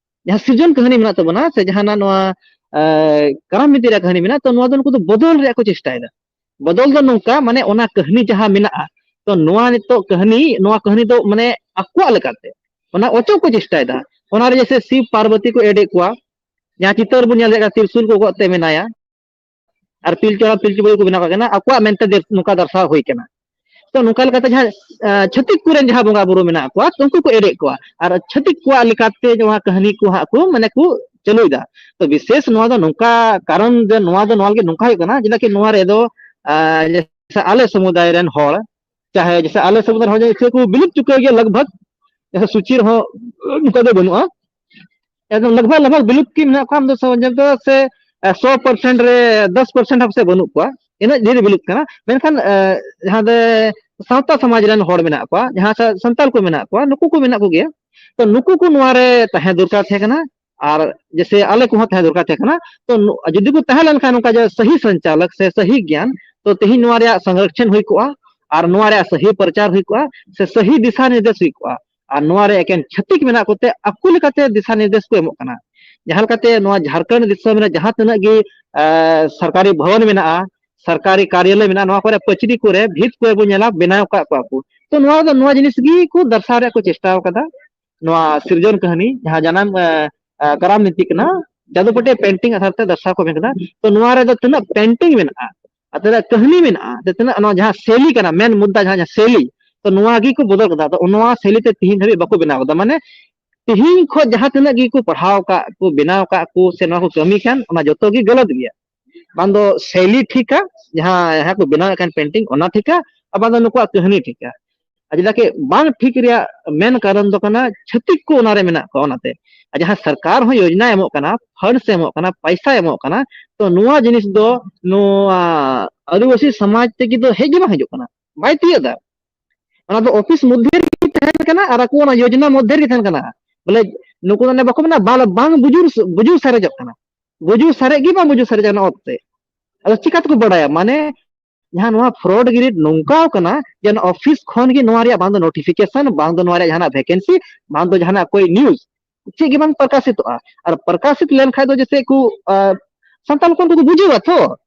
ᱡᱟᱦᱟᱸ ᱥᱤᱨᱡᱚᱱ ᱠᱟᱹᱦᱱᱤ ᱢᱮᱱᱟᱜ ᱛᱟᱵᱚᱱᱟ ᱥᱮ ᱡᱟᱦᱟᱱᱟᱜ ᱱᱚᱣᱟ ᱮ, ᱠᱟᱨᱟᱢ ᱵᱤᱱᱛᱤ ᱨᱮᱭᱟᱜ ᱠᱟᱹᱦᱱᱤ ᱢᱮᱱᱟᱜᱼᱟ, ᱛᱚ ᱱᱚᱣᱟ ᱫᱚ ᱱᱩᱠᱩ ᱫᱚ ᱵᱚᱫᱚᱞ ᱨᱮᱭᱟᱜ ᱠᱚ ᱪᱮᱥᱴᱟᱭᱮᱫᱟ᱾ ᱵᱚᱫᱚᱞ ᱫᱚ ᱱᱚᱝᱠᱟ, ᱢᱟᱱᱮ ᱚᱱᱟ ᱠᱟᱹᱦᱱᱤ ᱡᱟᱦᱟᱸ ᱢᱮᱱᱟᱜᱼᱟ, ᱛᱚ ᱱᱚᱣᱟ ᱱᱤᱛᱚᱜ ᱠᱟᱹᱦᱱᱤ, ᱱᱚᱣᱟ ᱠᱟᱹᱦᱱᱤ ᱫᱚ ᱢᱟᱱᱮ ᱟᱠᱚᱣᱟᱜ ᱞᱮᱠᱟᱛᱮ ᱚᱱᱟ ᱚᱪᱚᱜ ᱠᱚ ᱪᱮᱥᱴᱟᱭᱮᱫᱟ᱾ ᱚᱱᱟᱨᱮ ᱡᱮᱭᱥᱮ ᱥᱤᱵ ᱯᱟᱨᱵᱚᱛᱤ ᱠᱚ ᱮᱰᱮᱫ ᱠᱚᱣᱟ, ᱡᱟᱦᱟᱸ ᱪᱤᱛᱟᱹᱨ ᱵᱚᱱ ᱧᱮᱞ ᱫᱟᱲᱮᱭᱟᱜ ᱠᱟᱱᱟ, ᱛᱤᱨᱥᱩᱞ ᱠᱚ ᱜᱚᱜ ᱛᱮ ᱢᱮᱱᱟᱭᱟ, ᱟᱨ ᱯᱤᱞᱪᱩ ᱦᱟᱲᱟᱢ ᱯᱤᱞᱪᱩ ᱵᱩᱲᱦᱤ ᱠᱚ ᱵᱮᱱᱟᱣ ᱠᱟᱜ ᱠᱟᱱᱟ, ᱟᱠᱚᱣᱟᱜ ᱢᱮᱱᱛᱮ ᱫᱮᱨ-, ᱱᱚᱝᱠᱟ ᱫᱟᱨᱥᱟᱣ ᱦᱩᱭ ᱠᱟᱱᱟ᱾ ᱛᱚ ᱱᱚᱝᱠᱟ ᱞᱮᱠᱟᱛᱮ ᱡᱟᱦᱟᱸ, ᱟᱸ, ᱪᱷᱟᱹᱛᱤᱠ ᱠᱚᱨᱮᱱ ᱡᱟᱦᱟᱸ ᱵᱚᱸᱜᱟ ᱵᱩᱨᱩ ᱢᱮᱱᱟᱜ ᱠᱚᱣᱟ, ᱩᱱᱠᱩ ᱠᱚ ᱮᱲᱮᱫ ᱠᱚᱣᱟ, ᱟᱨ ᱪᱷᱟᱹᱛᱤᱠ ᱠᱚᱣᱟᱜ ᱞᱮᱠᱟᱛᱮ ᱱᱚᱣᱟ ᱠᱟᱹᱦᱱᱤ ᱠᱚ ᱦᱟᱸᱜ ᱠᱚ, ᱢᱟᱱᱮ, ᱠᱚ ᱪᱟᱹᱞᱩᱭᱮᱫᱟ᱾ ᱛᱚ ᱵᱤᱥᱮᱥ ᱱᱚᱣᱟ ᱫᱚ ᱱᱚᱝᱠᱟ ᱠᱟᱨᱚᱱ ᱡᱮ ᱱᱚᱣᱟ ᱫᱚ ᱱᱚᱣᱟ ᱞᱟᱹᱜᱤᱫ ᱱᱚᱝᱠᱟ ᱦᱩᱭᱩᱜ ᱠᱟᱱᱟ, ᱪᱮᱫᱟᱜ ᱠᱤ ᱱᱚᱣᱟ ᱨᱮᱫᱚ, ᱟᱸ, ᱡᱮᱭᱥᱮ ᱟᱞᱮ ᱥᱚᱢᱩᱫᱟᱭ ᱨᱮᱱ ᱦᱚᱲ, ᱪᱟᱦᱮ ᱡᱮᱭᱥᱮ ᱟᱞᱮ ᱥᱚᱢᱩᱫᱟᱭ ᱨᱮᱱ ᱦᱚᱲ ᱡᱮᱭᱥᱮ ᱠᱚ ᱵᱤᱞᱩᱯ ᱪᱩᱠᱟᱹ ᱜᱮᱭᱟ ᱞᱟᱜᱽ ᱵᱷᱟᱜᱽ, ᱡᱮᱭᱥᱮ ᱥᱩᱪᱤ ᱨᱮᱦᱚᱸ ᱱᱚᱝᱠᱟ ᱫᱚ ᱵᱟᱹᱱᱩᱜᱼᱟ᱾ ᱮᱠᱫᱚᱢ ᱞᱟᱜᱽ ᱵᱷᱟᱜᱽ, ᱞᱟᱜᱽ ᱵᱷᱟᱜᱽ ᱵᱤᱞᱩᱯ ᱠᱤ ᱢᱮᱱᱟᱜ ᱠᱚᱣᱟ, ᱟᱢ ᱫᱚ ᱥᱚ-, ᱡᱮ ᱫᱚ ᱥᱮ, ᱮ, ᱥᱚ percent ᱨᱮ ᱫᱚᱥ percent ᱦᱚᱸ ᱯᱟᱥᱮᱡ ᱵᱟᱹᱱᱩᱜ ᱠᱚᱣᱟ, ᱤᱱᱟᱹᱜ ᱰᱷᱮᱨ ᱵᱤᱞᱩᱯ ᱠᱟᱱᱟ᱾ ᱢᱮᱱᱠᱷᱟᱱ, ᱮ, ᱡᱟᱦᱟᱸ ᱫᱚ ᱥᱟᱶᱛᱟ ᱥᱚᱢᱟᱡᱽ ᱨᱮᱱ ᱦᱚᱲ ᱢᱮᱱᱟᱜ ᱠᱚᱣᱟ, ᱡᱟᱦᱟᱸ ᱥᱟ-, ᱥᱟᱱᱛᱟᱲ ᱠᱚ ᱢᱮᱱᱟᱜ ᱠᱚᱣᱟ, ᱱᱩᱠᱩ ᱠᱚ ᱢᱮᱱᱟᱜ ᱠᱚᱜᱮᱭᱟ᱾ ᱛᱚ ᱱᱩᱠᱩ ᱠᱚ ᱱᱚᱣᱟ ᱨᱮ ᱛᱟᱦᱮᱸ ᱫᱚᱨᱠᱟᱨ ᱛᱟᱦᱮᱸ ᱠᱟᱱᱟ, ᱟᱨ ᱡᱮᱭᱥᱮ ᱟᱞᱮ ᱠᱚᱦᱚᱸ ᱛᱟᱦᱮᱸ ᱫᱚᱨᱠᱟᱨ ᱛᱟᱦᱮᱸ ᱠᱟᱱᱟ᱾ ᱛᱚ ᱱᱩ-, ᱡᱩᱫᱤ ᱠᱚ ᱛᱟᱦᱮᱸ ᱞᱮᱱᱠᱷᱟᱱ ᱱᱚᱝᱠᱟ ᱡᱮ ᱥᱟᱹᱦᱤ ᱥᱚᱧᱪᱟᱞᱚᱠ ᱥᱮ ᱥᱟᱹᱦᱤ ᱜᱮᱭᱟᱱ, ᱛᱚ ᱛᱮᱦᱮᱧ ᱱᱚᱣᱟ ᱨᱮᱭᱟᱜ ᱥᱚᱝᱨᱚᱠᱷᱚᱱ ᱦᱩᱭ ᱠᱚᱜᱼᱟ, ᱟᱨ ᱱᱚᱣᱟ ᱨᱮᱭᱟᱜ ᱥᱟᱹᱦᱤ ᱯᱨᱚᱪᱟᱨ ᱦᱩᱭ ᱠᱚᱜᱼᱟ, ᱥᱮ ᱥᱟᱹᱦᱤ ᱫᱤᱥᱟ ᱱᱤᱨᱫᱮᱥ ᱦᱩᱭ ᱠᱚᱜᱼᱟ᱾ ᱟᱨ ᱱᱚᱣᱟ ᱨᱮ ᱮᱠᱮᱱ ᱪᱷᱟᱹᱛᱤᱠ ᱢᱮᱱᱟᱜ ᱠᱚᱛᱮ ᱟᱠᱚ ᱞᱮᱠᱟᱛᱮ ᱫᱤᱥᱟ ᱱᱤᱨᱫᱮᱥ ᱠᱚ ᱮᱢᱚᱜ ᱠᱟᱱᱟ᱾ ᱡᱟᱦᱟᱸ ᱞᱮᱠᱟᱛᱮ ᱱᱚᱣᱟ ᱡᱷᱟᱲᱠᱷᱚᱸᱰ ᱫᱤᱥᱚᱢ ᱨᱮ ᱡᱟᱦᱟᱸ ᱛᱤᱱᱟᱹᱜ ᱜᱮ, ᱮ, ᱥᱚᱨᱠᱟᱨᱤ ᱵᱷᱚᱵᱚᱱ ᱢᱮᱱᱟᱜᱼᱟ, ᱥᱚᱨᱠᱟᱨᱤ ᱠᱟᱨᱭᱟᱞᱚᱭ ᱢᱮᱱᱟᱜᱼᱟ, ᱱᱚᱣᱟ ᱠᱚᱨᱮ ᱯᱟᱹᱪᱨᱤ ᱠᱚᱨᱮ ᱵᱷᱤᱛ ᱠᱚᱨᱮ ᱵᱚᱱ ᱧᱮᱞᱟ, ᱵᱮᱱᱟᱣ ᱟᱠᱟᱫ ᱠᱚᱣᱟ ᱠᱚ᱾ ᱛᱚ ᱱᱚᱣᱟ ᱫᱚ, ᱱᱚᱣᱟ ᱡᱤᱱᱤᱥ ᱜᱮ ᱠᱚ ᱫᱟᱨᱥᱟᱣ ᱨᱮᱭᱟᱜ ᱠᱚ ᱪᱮᱥᱴᱟ ᱟᱠᱟᱫᱟ᱾ ᱱᱚᱣᱟ ᱥᱤᱨᱡᱚᱱ ᱠᱟᱹᱦᱱᱤ ᱡᱟᱦᱟᱸ ᱡᱟᱱᱟᱢ, ᱮ, ᱮ, ᱠᱟᱨᱟᱢ ᱱᱤᱛᱤ ᱠᱟᱱᱟ, ᱡᱟᱫᱩᱯᱟᱹᱴᱤᱭᱟᱹ ᱯᱮᱱᱴᱤᱝ ᱟᱫᱷᱟᱨ ᱛᱮ ᱫᱟᱨᱥᱟᱣ ᱠᱚ ᱢᱮᱱ ᱠᱟᱫᱟ᱾ ᱛᱚ ᱱᱚᱣᱟ ᱨᱮᱫᱚ ᱛᱤᱱᱟᱹᱜ ᱯᱮᱱᱴᱤᱝ ᱢᱮᱱᱟᱜᱼᱟ, ᱟᱨ ᱛᱤᱱᱟᱹᱜ ᱠᱟᱹᱦᱱᱤ ᱢᱮᱱᱟᱜᱼᱟ, ᱥᱮ ᱛᱤᱱᱟᱹᱜ ᱱᱚᱣᱟ ᱡᱟᱦᱟᱸ ᱥᱮᱞᱤ ᱠᱟᱱᱟ, ᱢᱮᱱ ᱢᱩᱫᱽᱫᱟ ᱡᱟᱦᱟᱸ, ᱡᱟᱦᱟᱸ ᱥᱮᱞᱤ, ᱛᱚ ᱱᱚᱣᱟ ᱜᱮᱠᱚ ᱵᱚᱫᱚᱞ ᱠᱟᱫᱟ᱾ ᱛᱚ ᱱᱚᱣᱟ ᱥᱮᱞᱤ ᱛᱮ ᱛᱤᱦᱤᱧ ᱫᱷᱟᱹᱵᱤᱡ ᱵᱟᱠᱚ ᱵᱮᱱᱟᱣ ᱠᱟᱫᱟ᱾ ᱢᱟᱱᱮ ᱛᱤᱦᱤᱧ ᱠᱷᱚᱱ ᱡᱟᱦᱟᱸ ᱛᱤᱱᱟᱹᱜ ᱜᱮᱠᱚ ᱯᱟᱲᱦᱟᱣ ᱟᱠᱟᱫ ᱠᱚ, ᱵᱮᱱᱟᱣ ᱟᱠᱟᱫ ᱠᱚ, ᱥᱮ ᱱᱚᱣᱟ ᱠᱚ ᱠᱟᱹᱢᱤ ᱠᱟᱱ, ᱚᱱᱟ ᱡᱚᱛᱚ ᱜᱮ ᱜᱟᱞᱟᱛ ᱜᱮᱭᱟ᱾ ᱵᱟᱝ ᱫᱚ ᱥᱮᱞᱤ ᱴᱷᱤᱠᱟ, ᱡᱟᱦᱟᱸ, ᱡᱟᱦᱟᱸ ᱠᱚ ᱵᱮᱱᱟᱣᱮᱫ ᱠᱟᱱ ᱯᱮᱱᱴᱤᱝ, ᱚᱱᱟ ᱴᱷᱤᱠᱟ, ᱟᱨ ᱵᱟᱝ ᱫᱚ ᱱᱩᱠᱩᱣᱟᱜ ᱠᱟᱹᱦᱱᱤ ᱴᱷᱤᱠᱟ᱾ ᱟᱨ ᱪᱮᱫᱟᱜ ᱠᱤ ᱵᱟᱝ ᱴᱷᱤᱠ ᱨᱮᱭᱟᱜ ᱢᱮᱱ ᱠᱟᱨᱚᱱ ᱫᱚ ᱠᱟᱱᱟ, ᱪᱷᱟᱹᱛᱤᱠ ᱠᱚ ᱚᱱᱟᱨᱮ ᱢᱮᱱᱟᱜ ᱠᱚᱣᱟ᱾ ᱚᱱᱟᱛᱮ ᱟᱨ ᱡᱟᱦᱟᱸ ᱥᱚᱨᱠᱟᱨ ᱦᱚᱸ ᱭᱳᱡᱽᱱᱟ ᱮᱢᱚᱜ ᱠᱟᱱᱟ, ᱯᱷᱟᱱᱰᱥ ᱮᱢᱚᱜ ᱠᱟᱱᱟ, ᱯᱟᱭᱥᱟ ᱮᱢᱚᱜ ᱠᱟᱱᱟ, ᱛᱚ ᱱᱚᱣᱟ ᱡᱤᱱᱤᱥ ᱫᱚ ᱱᱚᱣᱟ ᱟᱹᱫᱤᱵᱟᱹᱥᱤ ᱥᱚᱢᱟᱡᱽ ᱛᱮᱜᱮ ᱫᱚ ᱦᱮᱡ ᱜᱮ ᱵᱟᱝ ᱦᱤᱡᱩᱜ ᱠᱟᱱᱟ, ᱵᱟᱭ ᱛᱤᱭᱳᱜ ᱮᱫᱟ᱾ ᱚᱱᱟ ᱫᱚ ᱚᱯᱷᱤᱥ ᱢᱚᱫᱽᱫᱷᱮ ᱨᱮᱜᱮ ᱛᱟᱦᱮᱱ ᱠᱟᱱᱟ ᱟᱨ ᱟᱠᱚ ᱚᱱᱟ ᱭᱳᱡᱽᱱᱟ ᱢᱚᱫᱽᱫᱷᱮ ᱨᱮᱜᱮ ᱛᱟᱦᱮᱱ ᱠᱟᱱᱟ᱾ ᱵᱚᱞᱮ ᱱᱩᱠᱩ ᱫᱚ ᱚᱱᱮ ᱵᱟᱠᱚ ᱢᱮᱱᱟ, ᱵᱟᱞ-, ᱵᱟᱝ ᱵᱩᱡᱩᱨ, ᱵᱩᱡᱩᱨ ᱥᱟᱨᱮᱡᱚᱜ ᱠᱟᱱᱟ᱾ ᱵᱩᱡᱩ ᱥᱟᱨᱮᱡ ᱜᱮ ᱵᱟᱝ ᱵᱩᱡᱩ ᱥᱟᱨᱮᱡ ᱚᱱᱟ ᱚᱛ ᱛᱮ᱾ ᱟᱫᱚ ᱪᱤᱠᱟ ᱛᱮᱠᱚ ᱵᱟᱲᱟᱭᱟ? ᱢᱟᱱᱮ ᱡᱟᱦᱟᱸ ᱱᱚᱣᱟ ᱯᱷᱨᱚᱰ ᱜᱨᱤᱰ ᱱᱚᱝᱠᱟᱣ ᱠᱟᱱᱟ ᱡᱮ ᱚᱱᱟ ᱚᱯᱷᱤᱥ ᱠᱷᱚᱱ ᱜᱮ ᱱᱚᱣᱟ ᱨᱮᱭᱟᱜ ᱵᱟᱝ ᱫᱚ ᱱᱳᱴᱤᱯᱷᱤᱠᱮᱥᱚᱱ, ᱵᱟᱝ ᱫᱚ ᱱᱚᱣᱟ ᱨᱮᱭᱟᱜ ᱡᱟᱦᱟᱱᱟᱜ ᱵᱷᱮᱠᱮᱱᱥᱤ, ᱵᱟᱝ ᱫᱚ ᱡᱟᱦᱟᱱᱟᱜ ᱠᱳᱭ ᱱᱤᱭᱩᱡ, ᱪᱮᱫ ᱜᱮ ᱵᱟᱝ ᱯᱨᱚᱠᱟᱥᱤᱛᱚᱜᱼᱟ᱾ ᱟᱨ ᱯᱨᱚᱠᱟᱥᱤᱛ ᱞᱮᱱᱠᱷᱟᱱ ᱫᱚ ᱡᱮᱥᱮ ᱠᱚ ᱥᱟᱱᱛᱟᱲ ᱦᱚᱯᱚᱱ ᱠᱚᱠᱚ ᱵᱩᱡᱷᱟᱹᱣᱟ ᱛᱚ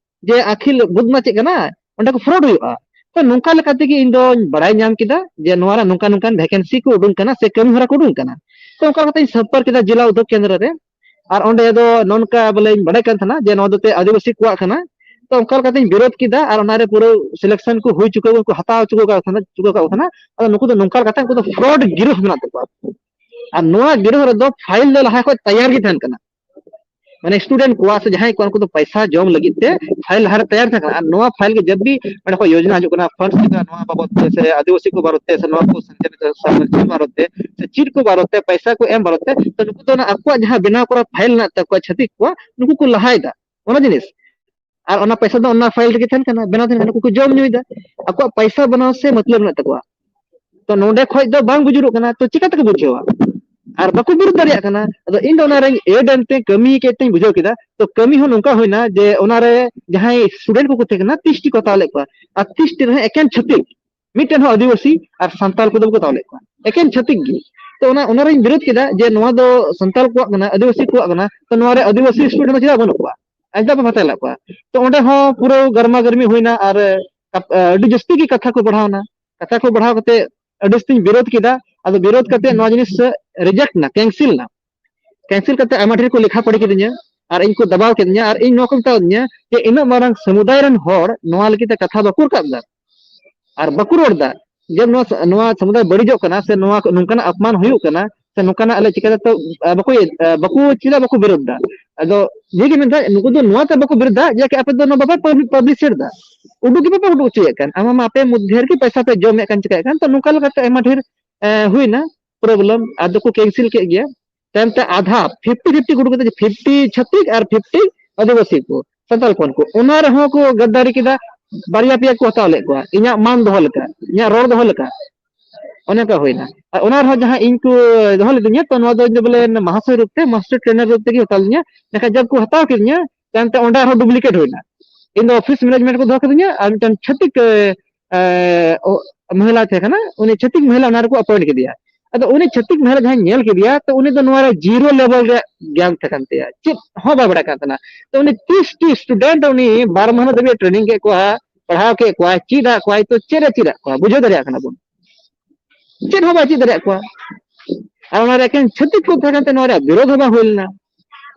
ᱡᱮ ᱟᱹᱠᱷᱤᱞ ᱵᱩᱫ ᱢᱟ ᱪᱮᱫ ᱠᱟᱱᱟ, ᱚᱸᱰᱮ ᱠᱚ ᱯᱷᱨᱚᱰ ᱦᱩᱭᱩᱜᱼᱟ᱾ ᱛᱚ ᱱᱚᱝᱠᱟ ᱞᱮᱠᱟ ᱛᱮᱜᱮ ᱤᱧ ᱫᱚᱧ ᱵᱟᱲᱟᱭ ᱧᱟᱢ ᱠᱮᱫᱟ ᱡᱮ ᱱᱚᱣᱟ ᱨᱮ ᱱᱚᱝᱠᱟ ᱱᱚᱝᱠᱟᱱ ᱵᱷᱮᱠᱮᱱᱥᱤ ᱠᱚ ᱩᱰᱩᱝ ᱠᱟᱱᱟ ᱥᱮ ᱠᱟᱹᱢᱤ ᱦᱚᱨᱟ ᱠᱚ ᱩᱰᱩᱝ ᱠᱟᱱᱟ᱾ ᱛᱚ ᱚᱱᱠᱟ ᱠᱟᱛᱮᱧ ᱥᱚᱢᱯᱚᱨᱠ ᱠᱮᱫᱟ ᱡᱮᱞᱟ ᱩᱫᱽᱫᱳᱜᱽ ᱠᱮᱱᱫᱨᱚ ᱨᱮ, ᱟᱨ ᱚᱸᱰᱮ ᱫᱚ ᱱᱚᱝᱠᱟ ᱵᱚᱞᱮᱧ ᱵᱟᱲᱟᱭ ᱠᱟᱱ ᱛᱟᱦᱮᱱᱟ ᱡᱮ ᱱᱚᱣᱟ ᱫᱚ ᱛᱮ ᱟᱹᱫᱤᱵᱟᱹᱥᱤ ᱠᱚᱣᱟᱜ ᱠᱟᱱᱟ᱾ ᱛᱚ ᱚᱱᱠᱟ ᱞᱮᱠᱟᱛᱮᱧ ᱵᱤᱨᱳᱫ ᱠᱮᱫᱟ, ᱟᱨ ᱚᱱᱟᱨᱮ ᱯᱩᱨᱟᱹ ᱥᱤᱞᱮᱠᱥᱚᱱ ᱠᱚ ᱦᱩᱭ ᱪᱩᱠᱟᱹᱣ ᱠᱚ ᱦᱟᱛᱟᱣ ᱪᱩᱠᱟᱹᱣ ᱠᱟᱜ ᱛᱟᱦᱮᱱᱟ, ᱪᱩᱠᱟᱹᱣ ᱠᱟᱜ ᱠᱚ ᱛᱟᱦᱮᱱᱟ᱾ ᱟᱫᱚ ᱱᱩᱠᱩ ᱫᱚ ᱱᱚᱝᱠᱟ ᱞᱮᱠᱟᱛᱮ ᱩᱱᱠᱩ ᱫᱚ ᱯᱷᱨᱚᱰ ᱜᱤᱨᱳᱦ ᱢᱮᱱᱟᱜ ᱛᱟᱠᱚᱣᱟ᱾ ᱟᱨ ᱱᱚᱣᱟ ᱜᱤᱨᱳᱦ ᱨᱮᱫᱚ ᱯᱷᱟᱭᱤᱞ ᱫᱚ ᱞᱟᱦᱟ ᱠᱷᱚᱱ ᱛᱮᱭᱟᱨ ᱜᱮ ᱛᱟᱦᱮᱱ ᱠᱟᱱᱟ᱾ ᱢᱟᱱᱮ ᱥᱴᱩᱰᱮᱱᱴ ᱠᱚᱣᱟᱜ ᱥᱮ ᱡᱟᱦᱟᱸᱭ ᱠᱚ ᱩᱱᱠᱩ ᱫᱚ ᱯᱚᱭᱥᱟ ᱡᱚᱢ ᱞᱟᱹᱜᱤᱫ ᱛᱮ ᱯᱷᱟᱭᱤᱞ ᱞᱟᱦᱟᱨᱮ ᱛᱮᱭᱟᱨ ᱛᱟᱦᱮᱸ ᱠᱟᱱᱟ᱾ ᱟᱨ ᱱᱚᱣᱟ ᱯᱷᱟᱭᱤᱞ ᱜᱮ ᱡᱟᱵ ᱵᱷᱤ ᱚᱸᱰᱮ ᱠᱷᱚᱱ ᱭᱳᱡᱽᱱᱟ ᱦᱤᱡᱩᱜ ᱠᱟᱱᱟ, ᱯᱷᱟᱱᱰ ᱦᱤᱡᱩᱜ ᱠᱟᱱᱟ, ᱱᱚᱣᱟ ᱵᱟᱵᱚᱫ ᱛᱮ ᱥᱮ ᱟᱹᱫᱤᱵᱟᱹᱥᱤ ᱠᱚ ᱵᱟᱵᱚᱫ ᱛᱮ ᱥᱮ ᱱᱚᱣᱟ ᱠᱚ ᱥᱟᱱᱛᱟᱲᱤ ᱥᱟᱨᱪᱤ ᱵᱟᱵᱚᱫ ᱛᱮ ᱥᱮ ᱪᱮᱫ ᱠᱚ ᱵᱟᱵᱚᱫ ᱛᱮ ᱯᱚᱭᱥᱟ ᱠᱚ ᱮᱢ ᱵᱟᱵᱚᱫ ᱛᱮ, ᱛᱚ ᱱᱩᱠᱩ ᱫᱚ ᱚᱱᱟ ᱟᱠᱚᱣᱟᱜ ᱡᱟᱦᱟᱸ ᱵᱮᱱᱟᱣ ᱠᱚᱨᱟ ᱯᱷᱟᱭᱤᱞ ᱢᱮᱱᱟᱜ ᱛᱟᱠᱚᱣᱟ ᱪᱷᱟᱹᱛᱤᱠ ᱠᱚᱣᱟᱜ, ᱱᱩᱠᱩ ᱠᱚ ᱞᱟᱦᱟᱭᱮᱫᱟ ᱚᱱᱟ ᱡᱤᱱᱤᱥ᱾ ᱟᱨ ᱚᱱᱟ ᱯᱚᱭᱥᱟ ᱫᱚ ᱚᱱᱟ ᱯᱷᱟᱭᱤᱞ ᱨᱮᱜᱮ ᱛᱟᱦᱮᱱ ᱠᱟᱱᱟ, ᱵᱮᱱᱟᱣ ᱛᱟᱦᱮᱱ ᱠᱟᱱᱟ, ᱱᱩᱠᱩ ᱠᱚ ᱡᱚᱢ ᱧᱩᱭᱮᱫᱟ, ᱟᱠᱚᱣᱟᱜ ᱯᱚᱭᱥᱟ ᱵᱮᱱᱟᱣ ᱥᱮ ᱢᱚᱛᱞᱚᱵ ᱢᱮᱱᱟᱜ ᱛᱟᱠᱚᱣᱟ᱾ ᱛᱚ ᱱᱚᱰᱮ ᱠᱷᱚᱡ ᱫᱚ ᱵᱟᱝ ᱵᱩᱡᱩᱨᱚᱜ ᱠᱟᱱᱟ, ᱛᱚ ᱪᱤᱠᱟ ᱛᱮᱠᱚ ᱵᱩᱡᱷᱟᱹᱣᱟ? ᱟᱨ ᱵᱟᱠᱚ ᱵᱤᱨᱩᱫ ᱫᱟᱲᱮᱭᱟᱜ ᱠᱟᱱᱟ᱾ ᱟᱫᱚ ᱤᱧ ᱫᱚ ᱚᱱᱟ ᱨᱮᱧ ᱮᱰ ᱮᱱᱛᱮ ᱠᱟᱹᱢᱤ ᱠᱮᱫ ᱛᱮᱧ ᱵᱩᱡᱷᱟᱹᱣ ᱠᱮᱫᱟ᱾ ᱛᱚ ᱠᱟᱹᱢᱤ ᱦᱚᱸ ᱱᱚᱝᱠᱟ ᱦᱩᱭᱱᱟ ᱡᱮ ᱚᱱᱟᱨᱮ ᱡᱟᱦᱟᱸᱭ ᱥᱴᱩᱰᱮᱱᱴ ᱠᱚᱠᱚ ᱛᱟᱦᱮᱸ ᱠᱟᱱᱟ ᱛᱤᱥ ᱴᱤ ᱠᱚ ᱦᱟᱛᱟᱣ ᱞᱮᱫ ᱠᱚᱣᱟ, ᱟᱨ ᱛᱤᱥ ᱴᱤ ᱨᱮᱦᱚᱸ ᱮᱠᱮᱱ ᱪᱷᱟᱹᱛᱤᱠ, ᱢᱤᱫᱴᱮᱱ ᱦᱚᱸ ᱟᱹᱫᱤᱵᱟᱹᱥᱤ ᱟᱨ ᱥᱟᱱᱛᱟᱲ ᱠᱚᱫᱚ ᱵᱟᱠᱚ ᱦᱟᱛᱟᱣ ᱞᱮᱫ ᱠᱚᱣᱟ, ᱮᱠᱮᱱ ᱪᱷᱟᱹᱛᱤᱠ ᱜᱮ᱾ ᱛᱚ ᱚᱱᱟ ᱚᱱᱟᱨᱤᱧ ᱵᱤᱨᱳᱫ ᱠᱮᱫᱟ ᱡᱮ ᱱᱚᱣᱟ ᱫᱚ ᱥᱟᱱᱛᱟᱲ ᱠᱚᱣᱟᱜ ᱠᱟᱱᱟ, ᱟᱹᱫᱤᱵᱟᱹᱥᱤ ᱠᱚᱣᱟᱜ ᱠᱟᱱᱟ, ᱛᱚ ᱱᱚᱣᱟ ᱨᱮ ᱟᱹᱫᱤᱵᱟᱹᱥᱤ ᱥᱴᱩᱰᱮᱱᱴ ᱫᱚ ᱪᱮᱫᱟᱜ ᱵᱟᱹᱱᱩᱜ ᱠᱚᱣᱟ? ᱟᱡ ᱫᱚ ᱵᱟᱯᱮ ᱦᱟᱛᱟᱣ ᱞᱮᱫ ᱠᱚᱣᱟ᱾ ᱛᱚ ᱚᱸᱰᱮ ᱦᱚᱸ ᱯᱩᱨᱟᱹ ᱜᱟᱨᱢᱟ ᱜᱟᱨᱢᱤ ᱦᱩᱭᱱᱟ ᱟᱨ ᱠᱟᱛ-, ᱟᱹᱰᱤ ᱡᱟᱹᱥᱛᱤ ᱜᱮ ᱠᱟᱛᱷᱟ ᱠᱚ ᱵᱟᱲᱦᱟᱣᱱᱟ᱾ ᱠᱟᱛᱷᱟ ᱠᱚ ᱵᱟᱲᱦᱟᱣ ᱠᱟᱛᱮ ᱟᱹᱰᱤ ᱡᱟᱹᱥᱛᱤᱧ ᱵᱤᱨᱳᱫ ᱠᱮᱫᱟ᱾ ᱟᱫᱚ ᱵᱤᱨᱳᱫ ᱠᱟᱛᱮ ᱱᱚᱣᱟ ᱡᱤᱱᱤᱥ ᱨᱤᱡᱮᱠᱴ ᱮᱱᱟ, ᱠᱮᱱᱥᱮᱞ ᱮᱱᱟ᱾ ᱠᱮᱱᱥᱮᱞ ᱠᱟᱛᱮ ᱟᱭᱢᱟ ᱰᱷᱮᱨ ᱠᱚ ᱞᱮᱠᱷᱟ ᱯᱟᱲᱮ ᱠᱤᱫᱤᱧᱟ ᱟᱨ ᱤᱧ ᱠᱚ ᱫᱟᱵᱟᱣ ᱠᱤᱫᱤᱧᱟ ᱟᱨ ᱤᱧ ᱱᱚᱣᱟ ᱠᱚ ᱢᱮᱛᱟᱣ ᱫᱤᱧᱟ ᱡᱮ ᱤᱱᱟᱹᱜ ᱢᱟᱨᱟᱝ ᱥᱚᱢᱩᱫᱟᱭ ᱨᱮᱱ ᱦᱚᱲ ᱱᱚᱣᱟ ᱞᱟᱹᱜᱤᱫ ᱛᱮ ᱠᱟᱛᱷᱟ ᱵᱟᱠᱚ ᱨᱟᱠᱟᱵ ᱮᱫᱟ ᱟᱨ ᱵᱟᱠᱚ ᱨᱚᱲ ᱮᱫᱟ ᱡᱮ ᱱᱚᱣᱟ, ᱱᱚᱣᱟ ᱥᱚᱢᱩᱫᱟᱭ ᱵᱟᱹᱲᱤᱡᱚᱜ ᱠᱟᱱᱟ ᱥᱮ ᱱᱚᱣᱟ, ᱱᱚᱝᱠᱟᱱᱟᱜ ᱟᱯᱢᱟᱱ ᱦᱩᱭᱩᱜ ᱠᱟᱱᱟ ᱥᱮ ᱱᱚᱝᱠᱟᱱᱟᱜ ᱟᱞᱮ ᱪᱤᱠᱟᱹᱛᱮ ᱛᱚ, ᱟ, ᱵᱟᱠᱚ, ᱟ, ᱵᱟᱠᱚ, ᱪᱮᱫᱟᱜ ᱵᱟᱠᱚ ᱵᱤᱨᱳᱫ ᱮᱫᱟ? ᱟᱫᱚ ᱱᱤᱭᱟᱹ ᱜᱮ ᱢᱮᱱᱫᱟ, ᱱᱩᱠᱩ ᱫᱚ ᱱᱚᱣᱟ ᱛᱮ ᱵᱟᱠᱚ ᱵᱤᱨᱳᱫ ᱮᱫᱟ ᱡᱮ ᱟᱯᱮ ᱫᱚ ᱱᱚᱣᱟ ᱵᱟᱯᱮ ᱯᱟᱵᱽᱞᱤ-, ᱯᱟᱵᱽᱞᱤᱥ ᱮᱫᱟ, ᱩᱰᱩᱠ ᱜᱮ ᱵᱟᱯᱮ ᱩᱰᱩᱠ ᱦᱚᱪᱚᱭᱮᱫ ᱠᱟᱱ, ᱟᱢ ᱢᱟ ᱟᱯᱮ ᱢᱚᱫᱽᱫᱷᱮ ᱨᱮᱜᱮ ᱯᱚᱭᱥᱟ ᱯᱮ ᱡᱚᱢᱮᱫ ᱠᱟᱱ, ᱪᱤᱠᱟᱹᱭᱮᱫ ᱠᱟᱱ, ᱛᱚ ᱱᱚᱝᱠᱟ ᱞᱮᱠᱟᱛᱮ ᱟᱭᱢᱟ ᱰᱷᱮᱨ, ᱮ, ᱦᱩᱭᱱᱟ ᱯᱨᱚᱵᱞᱮᱢ, ᱟᱫᱚ ᱠᱚ ᱠᱮᱱᱥᱮᱞ ᱠᱮᱫ ᱜᱮᱭᱟ᱾ ᱛᱟᱭᱚᱢ ᱛᱮ ᱟᱫᱷᱟ ᱯᱷᱤᱯᱴᱤ ᱯᱷᱤᱯᱴᱤ ᱠᱚ ᱩᱰᱩᱠ ᱠᱮᱫᱟ, ᱡᱮ ᱯᱷᱤᱯᱴᱤ ᱪᱷᱟᱹᱛᱤᱠ ᱟᱨ ᱯᱷᱤᱯᱴᱤ ᱟᱹᱫᱤᱵᱟᱹᱥᱤ ᱠᱚ, ᱥᱟᱱᱛᱟᱲ ᱦᱚᱯᱚᱱ ᱠᱚ, ᱚᱱᱟ ᱨᱮᱦᱚᱸ ᱠᱚ ᱜᱟᱫᱫᱟᱨᱤ ᱠᱮᱫᱟ, ᱵᱟᱨᱭᱟ ᱯᱮᱭᱟ ᱠᱚ ᱦᱟᱛᱟᱣ ᱞᱮᱫ ᱠᱚᱣᱟ ᱤᱧᱟᱹᱜ ᱢᱟᱱ ᱫᱚᱦᱚ ᱞᱮᱠᱟ, ᱤᱧᱟᱹᱜ ᱨᱚᱲ ᱫᱚᱦᱚ ᱞᱮᱠᱟ᱾ ᱚᱱᱮ ᱚᱱᱠᱟ ᱦᱩᱭᱱᱟ᱾ ᱟᱨ ᱚᱱᱟ ᱨᱮᱦᱚᱸ ᱡᱟᱦᱟᱸ ᱤᱧ ᱠᱚ ᱫᱚᱦᱚ ᱞᱤᱫᱤᱧᱟ, ᱛᱚ ᱱᱚᱣᱟ ᱫᱚ ᱤᱧ ᱫᱚ ᱵᱚᱞᱮ ᱢᱟᱦᱟᱥᱚᱭ ᱨᱩᱯ ᱛᱮ, ᱢᱟᱥᱴᱟᱨ ᱴᱨᱮᱱᱟᱨ ᱨᱩᱯ ᱛᱮᱜᱮ ᱦᱟᱛᱟᱣ ᱞᱤᱫᱤᱧᱟ᱾ ᱢᱮᱱᱠᱷᱟᱱ ᱡᱚᱵ ᱠᱚ ᱦᱟᱛᱟᱣ ᱠᱤᱫᱤᱧᱟ, ᱛᱟᱭᱚᱢ ᱛᱮ ᱚᱸᱰᱮ ᱟᱨᱦᱚᱸ ᱰᱩᱯᱞᱤᱠᱮᱴ ᱦᱩᱭᱱᱟ᱾ ᱤᱧ ᱫᱚ ᱚᱯᱷᱤᱥ ᱢᱮᱱᱮᱡᱢᱮᱱᱴ ᱠᱚ ᱫᱚᱦᱚ ᱠᱤᱫᱤᱧᱟ, ᱟᱨ ᱢᱤᱫᱴᱟᱝ ᱪᱷᱟᱹᱛᱤᱠ, ᱮ, ᱚ, ᱢᱚᱦᱤᱞᱟ ᱛᱟᱦᱮᱸ ᱠᱟᱱᱟ, ᱩᱱᱤ ᱪᱷᱟᱹᱛᱤᱠ ᱢᱚᱦᱤᱞᱟ ᱚᱱᱟ ᱨᱮᱠᱚ ᱟᱯᱚᱭᱮᱱᱴ ᱠᱮᱫᱮᱭᱟ᱾ ᱟᱫᱚ ᱩᱱᱤ ᱪᱷᱟᱹᱛᱤᱠ ᱢᱚᱦᱤᱞᱟ ᱡᱟᱦᱟᱸᱭ ᱧᱮᱞ ᱠᱮᱫᱮᱭᱟ, ᱛᱚ ᱩᱱᱤ ᱫᱚ ᱱᱚᱣᱟ ᱨᱮ ᱡᱤᱨᱳ ᱞᱮᱵᱮᱞ ᱨᱮᱭᱟᱜ ᱜᱮᱭᱟᱱ ᱛᱟᱦᱮᱸ ᱠᱟᱱ ᱛᱟᱭᱟ, ᱪᱮᱫ ᱦᱚᱸ ᱵᱟᱭ ᱵᱟᱲᱟᱭ ᱠᱟᱱ ᱛᱟᱦᱮᱱᱟ᱾ ᱛᱚ ᱩᱱᱤ ᱛᱤᱥ ᱴᱤ ᱥᱴᱩᱰᱮᱱᱴ ᱩᱱᱤ ᱵᱟᱨ ᱢᱟᱹᱦᱱᱟᱹ ᱫᱷᱟᱹᱵᱤᱡ ᱴᱨᱮᱱᱤᱝ ᱠᱮᱫ ᱠᱚᱣᱟ, ᱯᱟᱲᱦᱟᱣ ᱠᱮᱫ ᱠᱚᱣᱟ, ᱪᱮᱫ ᱟᱫ ᱠᱚᱣᱟᱭ, ᱛᱚ ᱪᱮᱫ ᱮ ᱪᱮᱫ ᱟᱫ ᱠᱚᱣᱟ ᱵᱩᱡᱷᱟᱹᱣ ᱫᱟᱲᱮᱭᱟᱜ ᱠᱟᱱᱟ ᱵᱚᱱ᱾ ᱪᱮᱫ ᱦᱚᱸ ᱵᱟᱭ ᱪᱮᱫ ᱫᱟᱲᱮᱭᱟᱜ ᱠᱚᱣᱟ᱾ ᱟᱨ ᱚᱱᱟ ᱨᱮ ᱮᱠᱮᱱ ᱪᱷᱟᱹᱛᱤᱠ ᱠᱚ ᱛᱟᱦᱮᱸ ᱠᱟᱱᱛᱮ ᱱᱚᱣᱟ ᱨᱮᱭᱟᱜ ᱵᱤᱨᱳᱫᱷ ᱦᱚᱸ ᱵᱟᱝ ᱦᱩᱭ ᱞᱮᱱᱟ᱾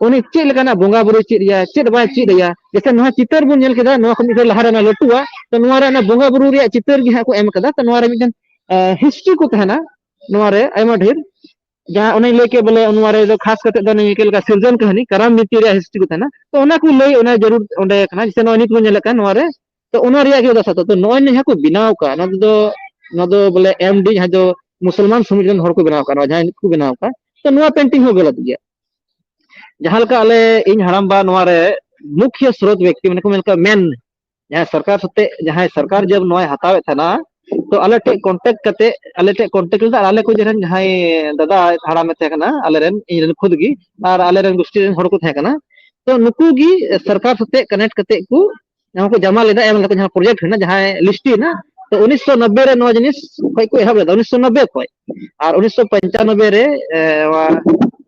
ᱩᱱᱤ ᱪᱮᱫ ᱞᱮᱠᱟᱱᱟᱜ ᱵᱚᱸᱜᱟ ᱵᱩᱨᱩᱭ ᱪᱮᱫ ᱮᱭᱟ, ᱪᱮᱫ ᱵᱟᱭ ᱪᱮᱫ ᱮᱭᱟ᱾ ᱡᱮᱭᱥᱮ ᱱᱚᱣᱟ ᱪᱤᱛᱟᱹᱨ ᱵᱚᱱ ᱧᱮᱞ ᱠᱮᱫᱟ, ᱱᱚᱣᱟ ᱠᱷᱚᱱ ᱢᱤᱫ ᱜᱷᱟᱹᱲᱤ ᱞᱟᱦᱟ ᱨᱮ ᱚᱱᱟ ᱞᱟᱹᱴᱩᱣᱟ, ᱛᱚ ᱱᱚᱣᱟ ᱨᱮ ᱚᱱᱟ ᱵᱚᱸᱜᱟ ᱵᱩᱨᱩ ᱨᱮᱭᱟᱜ ᱪᱤᱛᱟᱹᱨ ᱜᱮ ᱦᱟᱸᱜ ᱠᱚ ᱮᱢ ᱠᱟᱫᱟ᱾ ᱛᱚ ᱱᱚᱣᱟ ᱨᱮ ᱢᱤᱫᱴᱮᱱ ᱦᱤᱥᱴᱨᱤ ᱠᱚ ᱛᱟᱦᱮᱱᱟ, ᱱᱚᱣᱟ ᱨᱮ ᱟᱭᱢᱟ ᱰᱷᱮᱨ, ᱡᱟᱦᱟᱸ ᱚᱱᱮᱧ ᱞᱟᱹᱭ ᱠᱮᱫ ᱵᱚᱞᱮ ᱱᱚᱣᱟ ᱨᱮ ᱫᱚ ᱠᱷᱟᱥ ᱠᱟᱛᱮ ᱫᱚ ᱱᱤᱭᱟᱹ ᱪᱮᱫ ᱞᱮᱠᱟ ᱥᱤᱨᱡᱚᱱ ᱠᱟᱹᱦᱱᱤ, ᱠᱟᱨᱟᱢ ᱵᱤᱱᱛᱤ ᱨᱮᱭᱟᱜ ᱦᱤᱥᱴᱨᱤ ᱠᱚ ᱛᱟᱦᱮᱱᱟ᱾ ᱛᱚ ᱚᱱᱟ ᱠᱚ ᱞᱟᱹᱭ, ᱚᱱᱟ ᱡᱟᱹᱨᱩᱲ ᱚᱸᱰᱮ ᱠᱟᱱᱟ᱾ ᱡᱮᱭᱥᱮ ᱱᱚᱜᱼᱚᱭ ᱱᱤᱛ ᱵᱚᱱ ᱧᱮᱞᱮᱫ ᱠᱟᱱ ᱱᱚᱣᱟ ᱨᱮ, ᱛᱚ ᱚᱱᱟ ᱨᱮᱭᱟᱜ ᱜᱮ ᱫᱟᱥᱟ᱾ ᱛᱚ ᱱᱚᱜᱼᱚᱭ ᱡᱟᱦᱟᱸ ᱠᱚ ᱵᱮᱱᱟᱣ ᱠᱟᱜ, ᱱᱚᱣᱟ ᱫᱚ, ᱱᱚᱣᱟ ᱫᱚ ᱵᱚᱞᱮ ᱮᱢ ᱰᱤ ᱡᱟᱦᱟᱸ ᱫᱚ ᱢᱩᱥᱚᱞᱢᱟᱱ ᱥᱚᱢᱟᱡᱽ ᱨᱮᱱ ᱦᱚᱲ ᱠᱚ ᱵᱮᱱᱟᱣ ᱠᱟᱜ, ᱱᱚᱣᱟ ᱡᱟᱦᱟᱸᱭ ᱱᱤᱛ ᱠᱚ ᱵᱮᱱᱟᱣ ᱠᱟᱜ, ᱛᱚ ᱱᱚᱣᱟ ᱯᱮᱱᱴᱤᱝ ᱦᱚᱸ ᱜᱟᱞᱟᱛ ᱜᱮᱭᱟ᱾ ᱡᱟᱦᱟᱸ ᱞᱮᱠᱟ ᱟᱞᱮ, ᱤᱧ ᱦᱟᱲᱟᱢᱵᱟ ᱱᱚᱣᱟ ᱨᱮ ᱢᱩᱠᱷᱭᱟᱹ ᱥᱨᱳᱛ ᱵᱮᱠᱛᱤ, ᱢᱟᱱᱮ ᱠᱚ ᱢᱮᱱ ᱠᱟᱜ ᱢᱮᱱ, ᱡᱟᱦᱟᱸᱭ ᱥᱚᱨᱠᱟᱨ ᱥᱟᱛᱮ, ᱡᱟᱦᱟᱸᱭ ᱥᱚᱨᱠᱟᱨ ᱡᱚᱵ ᱱᱚᱣᱟᱭ ᱦᱟᱛᱟᱣᱮᱫ ᱛᱟᱦᱮᱱᱟ, ᱛᱚ ᱟᱞᱮ ᱴᱷᱮᱡ ᱠᱚᱱᱴᱮᱠᱴ ᱠᱟᱛᱮ, ᱟᱞᱮ ᱴᱷᱮᱡ ᱠᱚᱱᱴᱮᱠᱴ ᱞᱮᱫᱟ, ᱟᱨ ᱟᱞᱮ ᱠᱚ ᱡᱟᱦᱟᱸᱭ ᱫᱟᱫᱟ ᱦᱟᱲᱟᱢᱮ ᱛᱟᱦᱮᱸ ᱠᱟᱱᱟ, ᱟᱞᱮᱨᱮᱱ, ᱤᱧ ᱨᱮᱱ ᱠᱷᱩᱫ ᱜᱮ, ᱟᱨ ᱟᱞᱮᱨᱮᱱ ᱜᱩᱥᱴᱤ ᱨᱮᱱ ᱦᱚᱲ ᱠᱚ ᱛᱟᱦᱮᱸ ᱠᱟᱱᱟ᱾ ᱛᱚ ᱱᱩᱠᱩ ᱜᱮ ᱥᱚᱨᱠᱟᱨ ᱥᱟᱛᱮ ᱠᱟᱱᱮᱠᱴ ᱠᱟᱛᱮ ᱠᱚ ᱡᱟᱦᱟᱸ ᱠᱚ ᱡᱟᱢᱟ ᱞᱮᱫᱟ, ᱮᱢ ᱞᱮᱫᱟ ᱠᱚ, ᱡᱟᱦᱟᱸ ᱯᱨᱚᱡᱮᱠᱴ ᱦᱩᱭᱱᱟ, ᱡᱟᱦᱟᱸᱭ ᱞᱤᱥᱴ ᱦᱩᱭᱱᱟ, ᱛᱚ ᱩᱱᱤᱥᱥᱚ ᱱᱚᱵᱵᱳᱭ ᱨᱮ ᱱᱚᱣᱟ ᱡᱤᱱᱤᱥ ᱠᱷᱚᱡ ᱠᱚ ᱮᱦᱚᱵ ᱞᱮᱫᱟ, ᱩᱱᱤᱥᱥᱚ ᱱᱚᱵᱵᱳᱭ ᱠᱷᱚᱡ᱾ ᱟᱨ ᱩᱱᱤᱥᱥᱚ ᱯᱚᱧᱪᱟᱱᱚᱵᱵᱳᱭ ᱨᱮ, ᱮ, ᱱᱚᱣᱟ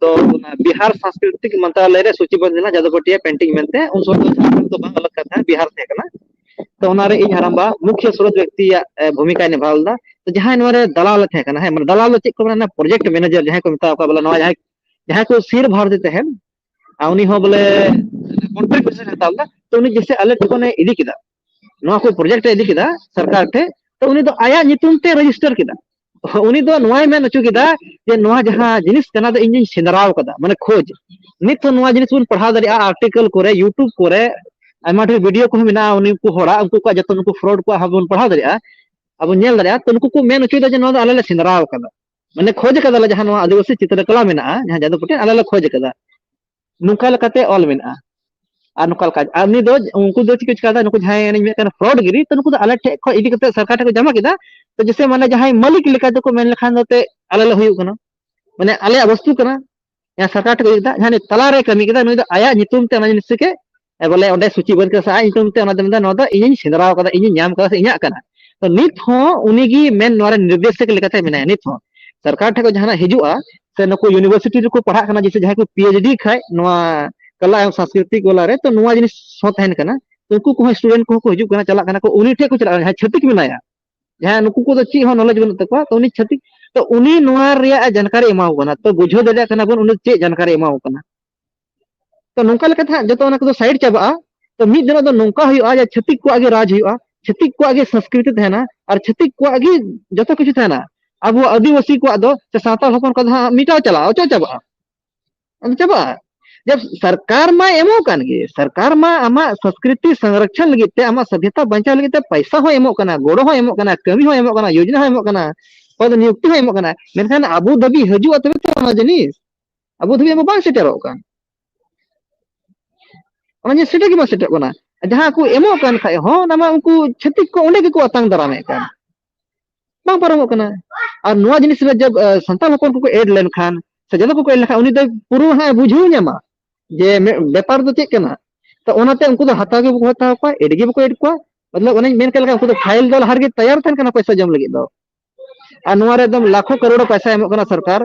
ᱫᱚ ᱚᱱᱟ ᱵᱤᱦᱟᱨ ᱥᱟᱝᱥᱠᱨᱤᱛᱤᱠ ᱢᱚᱱᱛᱨᱟᱞᱚᱭ ᱨᱮ ᱥᱩᱪᱤᱵᱚᱫᱽ ᱞᱮᱱᱟ, ᱡᱟᱫᱚᱵᱯᱚᱴᱤᱭᱟ ᱯᱮᱱᱴᱤᱝ ᱢᱮᱱᱛᱮ᱾ ᱩᱱ ᱥᱚᱢᱚᱭ ᱫᱚ ᱡᱷᱟᱲᱠᱷᱚᱸᱰ ᱫᱚ ᱵᱟᱝ ᱟᱞᱟᱜᱽ ᱠᱟᱱ ᱛᱟᱦᱮᱸᱫ, ᱵᱤᱦᱟᱨ ᱛᱟᱦᱮᱸ ᱠᱟᱱᱟ᱾ ᱛᱚ ᱚᱱᱟᱨᱮ ᱤᱧ ᱦᱟᱲᱟᱢᱵᱟ ᱢᱩᱠᱷᱭᱟᱹ ᱥᱨᱳᱛ ᱵᱮᱠᱛᱤᱭᱟᱜ, ᱮ, ᱵᱷᱩᱢᱤᱠᱟᱭ ᱱᱤᱵᱷᱟᱣ ᱞᱮᱫᱟ᱾ ᱛᱚ ᱡᱟᱦᱟᱸᱭ ᱱᱚᱣᱟ ᱨᱮ ᱫᱟᱞᱟᱞ ᱮ ᱛᱟᱦᱮᱸ ᱠᱟᱱᱟ, ᱦᱮᱸ, ᱢᱟᱱᱮ ᱫᱟᱞᱟᱞ ᱫᱚ ᱪᱮᱫ ᱠᱚ ᱢᱮᱱᱟ, ᱯᱨᱚᱡᱮᱠᱴ ᱢᱮᱱᱮᱡᱟᱨ ᱡᱟᱦᱟᱸᱭ ᱠᱚ ᱢᱮᱛᱟᱣ ᱠᱚᱣᱟ, ᱵᱚᱞᱮ ᱱᱚᱣᱟ ᱡᱟᱦᱟᱸᱭ, ᱡᱟᱦᱟᱸᱭ ᱠᱚ ᱥᱤᱨ ᱵᱷᱟᱨ ᱫᱤ ᱛᱟᱦᱮᱱ, ᱟᱨ ᱩᱱᱤ ᱦᱚᱸ ᱵᱚᱞᱮ ᱠᱚᱱᱴᱨᱟᱠᱴ ᱵᱮᱥᱤᱥ ᱨᱮ ᱦᱟᱛᱟᱣ ᱞᱮᱫᱟ᱾ ᱛᱚ ᱩᱱᱤ ᱡᱮᱥᱮ ᱟᱞᱮ ᱴᱷᱮᱱ ᱠᱷᱚᱱᱮ ᱤᱫᱤ ᱠᱮᱫᱟ, ᱱᱚᱣᱟ ᱠᱚ ᱯᱨᱚᱡᱮᱠᱴ ᱮ ᱤᱫᱤ ᱠᱮᱫᱟ ᱥᱚᱨᱠᱟᱨ ᱴᱷᱮᱱ, ᱛᱚ ᱩᱱᱤ ᱫᱚ ᱟᱭᱟᱜ ᱧᱩᱛᱩᱢ ᱛᱮ ᱨᱮᱡᱤᱥᱴᱟᱨ ᱠᱮᱫᱟ᱾ ᱩᱱᱤ ᱫᱚ ᱱᱚᱣᱟᱭ ᱢᱮᱱ ᱦᱚᱪᱚ ᱠᱮᱫᱟ ᱡᱮ ᱱᱚᱣᱟ ᱡᱟᱦᱟᱸ ᱡᱤᱱᱤᱥ ᱠᱟᱱᱟ ᱫᱚ ᱤᱧ ᱫᱚᱧ ᱥᱮᱸᱫᱽᱨᱟᱣ ᱠᱟᱫᱟ, ᱢᱟᱱᱮ ᱠᱷᱳᱡᱽ᱾ ᱱᱤᱛ ᱦᱚᱸ ᱱᱚᱣᱟ ᱡᱤᱱᱤᱥ ᱵᱚᱱ ᱯᱟᱲᱦᱟᱣ ᱫᱟᱲᱮᱭᱟᱜᱼᱟ ᱟᱨᱴᱤᱠᱮᱞ ᱠᱚᱨᱮ, ᱭᱩᱴᱩᱵᱽ ᱠᱚᱨᱮ, ᱟᱭᱢᱟ ᱰᱷᱮᱨ ᱵᱷᱤᱰᱤᱭᱳ ᱠᱚᱦᱚᱸ ᱢᱮᱱᱟᱜᱼᱟ ᱩᱱᱤ ᱠᱚ ᱦᱚᱲᱟᱜ, ᱩᱱᱠᱩ ᱠᱚᱣᱟᱜ ᱡᱚᱛᱚ ᱱᱩᱠᱩ ᱯᱷᱨᱚᱰ ᱠᱚᱣᱟᱜ ᱦᱚᱸ ᱵᱚᱱ ᱯᱟᱲᱦᱟᱣ ᱫᱟᱲᱮᱭᱟᱜᱼᱟ, ᱟᱵᱚ ᱧᱮᱞ ᱫᱟᱲᱮᱭᱟᱜᱼᱟ᱾ ᱛᱚ ᱱᱩᱠᱩ ᱠᱚ ᱢᱮᱱ ᱦᱚᱪᱚᱭᱮᱫᱟ ᱡᱮ ᱱᱚᱣᱟ ᱫᱚ ᱟᱞᱮ ᱞᱮ ᱥᱮᱸᱫᱽᱨᱟᱣ ᱠᱟᱫᱟ, ᱢᱟᱱᱮ ᱠᱷᱳᱡᱽ ᱠᱟᱫᱟᱞᱮ, ᱡᱟᱦᱟᱸ ᱱᱚᱣᱟ ᱟᱹᱫᱤᱵᱟᱹᱥᱤ ᱪᱤᱛᱨᱚᱠᱟᱞᱟ ᱢᱮᱱᱟᱜᱼᱟ, ᱡᱟᱦᱟᱸ ᱡᱟᱫᱚᱵᱯᱩᱨ ᱴᱷᱮᱱ, ᱟᱞᱮ ᱞᱮ ᱠᱷᱳᱡᱽ ᱠᱟᱫᱟ᱾ ᱱᱚᱝᱠᱟ ᱞᱮᱠᱟᱛᱮ ᱚᱞ ᱢᱮᱱᱟᱜᱼᱟ᱾ ᱟᱨ ᱱᱚᱝᱠᱟ ᱞᱮᱠᱟ, ᱟᱨ ᱩᱱᱤ ᱫᱚ, ᱩᱱᱠᱩ ᱫᱚ ᱪᱮᱫ ᱠᱚ ᱪᱤᱠᱟᱹᱭᱮᱫᱟ, ᱱᱩᱠᱩ ᱡᱟᱦᱟᱸᱭ ᱢᱮᱱ ᱠᱟᱱᱟ ᱯᱷᱨᱚᱰ ᱜᱤᱨᱤ, ᱛᱚ ᱱᱩᱠᱩ ᱫᱚ ᱟᱞᱮ ᱴᱷᱮᱡ ᱠᱷᱚᱱ ᱤᱫᱤ ᱠᱟᱛᱮ ᱥᱚᱨᱠᱟᱨ ᱴᱷᱮᱱ ᱠᱚ ᱡᱟᱢᱟ ᱠᱮᱫᱟ᱾ ᱛᱚ ᱡᱮᱥᱮ ᱢᱟᱱᱮ ᱡᱟᱦᱟᱸᱭ ᱢᱟᱹᱞᱤᱠ ᱞᱮᱠᱟ ᱛᱮᱠᱚ ᱢᱮᱱ ᱞᱮᱠᱷᱟᱱ ᱫᱚ ᱛᱮ ᱟᱞᱮ ᱞᱮ ᱦᱩᱭᱩᱜ ᱠᱟᱱᱟ, ᱢᱟᱱᱮ ᱟᱞᱮᱭᱟᱜ ᱵᱚᱥᱛᱩ ᱠᱟᱱᱟ, ᱡᱟᱦᱟᱸ ᱥᱚᱨᱠᱟᱨ ᱴᱷᱮᱱ ᱠᱚ ᱤᱫᱤ ᱠᱮᱫᱟ, ᱡᱟᱦᱟᱸᱭ ᱛᱟᱞᱟᱨᱮ ᱠᱟᱹᱢᱤ ᱠᱮᱫᱟ, ᱱᱩᱭ ᱫᱚ ᱟᱭᱟᱜ ᱧᱩᱛᱩᱢ ᱛᱮ ᱚᱱᱟ ᱡᱤᱱᱤᱥ ᱜᱮ ᱮ, ᱵᱚᱞᱮ ᱚᱸᱰᱮ ᱥᱩᱪᱤᱵᱚᱫᱷ ᱠᱮᱫᱟ ᱥᱮ ᱟᱡ ᱧᱩᱛᱩᱢ ᱛᱮ, ᱚᱱᱟ ᱫᱚ ᱢᱮᱱᱫᱟ ᱱᱚᱣᱟ ᱫᱚ ᱤᱧᱤᱧ ᱥᱮᱸᱫᱽᱨᱟ ᱟᱠᱟᱫᱟ, ᱤᱧᱤᱧ ᱧᱟᱢ ᱠᱟᱫᱟ ᱥᱮ ᱤᱧᱟᱹᱜ ᱠᱟᱱᱟ᱾ ᱛᱚ ᱱᱤᱛ ᱦᱚᱸ ᱩᱱᱤᱜᱮ ᱢᱮᱱ ᱱᱚᱣᱟ ᱨᱮ ᱱᱤᱨᱫᱮᱥᱚᱠ ᱞᱮᱠᱟᱛᱮ ᱢᱮᱱᱟᱭᱟ᱾ ᱱᱤᱛ ᱦᱚᱸ ᱥᱚᱨᱠᱟᱨ ᱴᱷᱮᱱ ᱠᱷᱚᱱ ᱡᱟᱦᱟᱱᱟᱜ ᱦᱤᱡᱩᱜᱼᱟ, ᱥᱮ ᱱᱩᱠᱩ ᱤᱭᱩᱱᱤᱵᱷᱟᱨᱥᱤᱴᱤ ᱨᱮᱠᱚ ᱯᱟᱲᱦᱟᱜ ᱠᱟᱱᱟ, ᱡᱮᱭᱥᱮ ᱡᱟᱦᱟᱸᱭ ᱠᱚ ᱯᱤ ᱮᱭᱤᱪ ᱰᱤ ᱠᱷᱟᱡ ᱱᱚᱣᱟ ᱠᱟᱞᱟ ᱮᱵᱚᱝ ᱥᱟᱝᱥᱠᱨᱤᱛᱤᱠ ᱣᱟᱞᱟ ᱨᱮ, ᱛᱚ ᱱᱚᱣᱟ ᱡᱤᱱᱤᱥ ᱦᱚᱸ ᱛᱟᱦᱮᱱ ᱠᱟᱱᱟ᱾ ᱛᱚ ᱩᱱᱠᱩ ᱠᱚᱦᱚᱸ ᱥᱴᱩᱰᱮᱱᱴ ᱠᱚᱦᱚᱸ ᱠᱚ ᱦᱤᱡᱩᱜ ᱠᱟᱱᱟ, ᱪᱟᱞᱟᱜ ᱠᱟᱱᱟ ᱠᱚ, ᱩᱱᱤ ᱴᱷᱮᱱ ᱠᱚ ᱪᱟᱞᱟᱜ ᱠᱟᱱᱟ, ᱡᱟᱦᱟᱸᱭ ᱪᱷᱟᱹᱛᱤᱠ ᱢᱮᱱᱟᱭᱟ, ᱡᱟᱦᱟᱸᱭ ᱱᱩᱠᱩ ᱠᱚᱫᱚ ᱪᱮᱫ ᱦᱚᱸ ᱱᱚᱞᱮᱡᱽ ᱵᱟᱹᱱᱩᱜ ᱛᱟᱠᱚᱣᱟ, ᱛᱚ ᱩᱱᱤ ᱪᱷᱟᱹᱛᱤᱠ, ᱛᱚ ᱩᱱᱤ ᱱᱚᱣᱟ ᱨᱮᱭᱟᱜ ᱡᱟᱱᱠᱟᱨᱤ ᱮᱢᱟ ᱠᱚ ᱠᱟᱱᱟ᱾ ᱛᱚ ᱵᱩᱡᱷᱟᱹᱣ ᱫᱟᱲᱮᱭᱟᱜ ᱠᱟᱱᱟ ᱵᱚᱱ ᱩᱱᱤ ᱪᱮᱫ ᱡᱟᱱᱠᱟᱨᱤ ᱮᱢᱟ ᱠᱚ ᱠᱟᱱᱟ᱾ ᱛᱚ ᱱᱚᱝᱠᱟ ᱞᱮᱠᱟᱛᱮ ᱦᱟᱸᱜ ᱡᱚᱛᱚ ᱚᱱᱟ ᱠᱚᱫᱚ ᱥᱟᱭᱤᱰ ᱪᱟᱵᱟᱜᱼᱟ᱾ ᱛᱚ ᱢᱤᱫ ᱫᱤᱱᱚᱜ ᱫᱚ ᱱᱚᱝᱠᱟ ᱦᱩᱭᱩᱜᱼᱟ ᱡᱮ ᱪᱷᱟᱹᱛᱤᱠ ᱠᱚᱣᱟᱜ ᱜᱮ ᱨᱟᱡᱽ ᱦᱩᱭᱩᱜᱼᱟ, ᱪᱷᱟᱹᱛᱤᱠ ᱠᱚᱣᱟᱜ ᱜᱮ ᱥᱚᱝᱥᱠᱨᱤᱛᱤ ᱛᱟᱦᱮᱱᱟ, ᱟᱨ ᱪᱷᱟᱹᱛᱤᱠ ᱠᱚᱣᱟᱜ ᱜᱮ ᱡᱚᱛᱚ ᱠᱤᱪᱷᱩ ᱛᱟᱦᱮᱱᱟ᱾ ᱟᱵᱚ ᱟᱹᱫᱤᱵᱟᱹᱥᱤ ᱠᱚᱣᱟᱜ ᱫᱚ, ᱥᱮ ᱥᱟᱱᱛᱟᱲ ᱦᱚᱯᱚᱱ ᱠᱚᱣᱟᱜ ᱫᱚ ᱦᱟᱸᱜ ᱢᱤᱴᱟᱣ ᱪᱟᱞᱟᱜᱼᱟ, ᱚᱪᱚᱜ ᱪᱟᱵᱟᱜᱼᱟ᱾ ᱟᱫᱚ ᱪᱟᱵᱟᱜᱼᱟ᱾ ᱡᱟᱵ ᱥᱚᱨᱠᱟᱨ ᱢᱟᱭ ᱮᱢᱚᱜ ᱠᱟᱱ ᱜᱮ, ᱥᱚᱨᱠᱟᱨ ᱢᱟ ᱟᱢᱟᱜ ᱥᱚᱝᱥᱠᱨᱤᱛᱤ ᱥᱚᱝᱨᱚᱠᱷᱚᱱ ᱞᱟᱹᱜᱤᱫ ᱛᱮ, ᱟᱢᱟᱜ ᱥᱚᱵᱷᱭᱚᱛᱟ ᱵᱟᱧᱪᱟᱣ ᱞᱟᱹᱜᱤᱫ ᱛᱮ ᱯᱚᱭᱥᱟ ᱦᱚᱸᱭ ᱮᱢᱚᱜ ᱠᱟᱱᱟ, ᱜᱚᱲᱚ ᱦᱚᱸᱭ ᱮᱢᱚᱜ ᱠᱟᱱᱟ, ᱠᱟᱹᱢᱤ ᱦᱚᱸᱭ ᱮᱢᱚᱜ ᱠᱟᱱᱟ, ᱯᱚᱫᱽ ᱱᱤᱭᱩᱠᱛᱤ ᱦᱚᱸᱭ ᱮᱢᱚᱜ ᱠᱟᱱᱟ, ᱢᱮᱱᱠᱷᱟᱱ ᱟᱵᱚ ᱫᱷᱟᱹᱵᱤᱡ ᱦᱤᱡᱩᱜᱼᱟ ᱛᱚᱵᱮ ᱛᱚ ᱚᱱᱟ ᱡᱤᱱᱤᱥ᱾ ᱟᱵᱚ ᱫᱷᱟᱹᱵᱤᱡ ᱟᱵᱚ ᱵᱟᱝ ᱥᱮᱴᱮᱨᱚᱜ ᱠᱟᱱ᱾ ᱚᱱᱟ ᱡᱤᱱᱤᱥ ᱥᱮᱴᱮᱨ ᱜᱮ ᱵᱟᱝ ᱥᱮᱴᱮᱨᱚᱜ ᱠᱟᱱᱟ᱾ ᱡᱟᱦᱟᱸ ᱠᱚ ᱮᱢᱚᱜ ᱠᱟᱱ ᱠᱷᱟᱡ ᱦᱚᱸ, ᱚᱱᱟ ᱢᱟ ᱩᱱᱠᱩ ᱪᱷᱟᱹᱛᱤᱠ ᱠᱚ ᱚᱸᱰᱮ ᱜᱮᱠᱚ ᱟᱛᱟᱝ ᱫᱟᱨᱟᱢᱮᱫ ᱠᱟᱱ᱾ ᱵᱟᱝ ᱯᱟᱨᱚᱢᱚᱜ ᱠᱟᱱᱟ᱾ ᱟᱨ ᱱᱚᱣᱟ ᱡᱤᱱᱤᱥ ᱨᱮ ᱡᱟᱵ, ᱟ, ᱥᱟᱱᱛᱟᱲ ᱦᱚᱯᱚᱱ ᱠᱚᱠᱚ ᱮᱰ ᱞᱮᱱᱠᱷᱟᱱ, ᱥᱮ ᱡᱟᱫᱟ ᱠᱚᱠᱚ ᱮᱰ ᱞᱮᱱᱠᱷᱟᱱ, ᱩᱱᱤ ᱫᱚ ᱯᱩᱨᱟᱹ ᱦᱟᱸᱜ ᱵᱩᱡᱷᱟᱹᱣ ᱧᱟᱢᱟ ᱡᱮ ᱢᱮ-, ᱵᱮᱯᱟᱨ ᱫᱚ ᱪᱮᱫ ᱠᱟᱱᱟ᱾ ᱛᱚ ᱚᱱᱟᱛᱮ ᱩᱱᱠᱩ ᱫᱚ ᱦᱟᱛᱟᱣ ᱜᱮ ᱵᱟᱠᱚ ᱦᱟᱛᱟᱣ ᱠᱚᱣᱟ, ᱮᱰ ᱜᱮ ᱵᱟᱠᱚ ᱮᱰ ᱠᱚᱣᱟ᱾ ᱢᱚᱛᱞᱚᱵ ᱚᱱᱮᱧ ᱢᱮᱱ ᱠᱮᱫ ᱞᱮᱠᱟ, ᱩᱱᱠᱩ ᱫᱚ ᱯᱷᱟᱭᱤᱞ ᱫᱚ ᱞᱟᱦᱟ ᱨᱮᱜᱮ ᱛᱮᱭᱟᱨ ᱛᱟᱦᱮᱱ ᱠᱟᱱᱟ ᱯᱚᱭᱥᱟ ᱡᱚᱢ ᱞᱟᱹᱜᱤᱫ ᱫᱚ᱾ ᱟᱨ ᱱᱚᱣᱟ ᱨᱮ ᱮᱠᱫᱚᱢ ᱞᱟᱠᱷᱚ ᱠᱟᱨᱳᱲ ᱯᱚᱭᱥᱟ ᱮᱢᱚᱜ ᱠᱟᱱᱟ ᱥᱚᱨᱠᱟᱨ᱾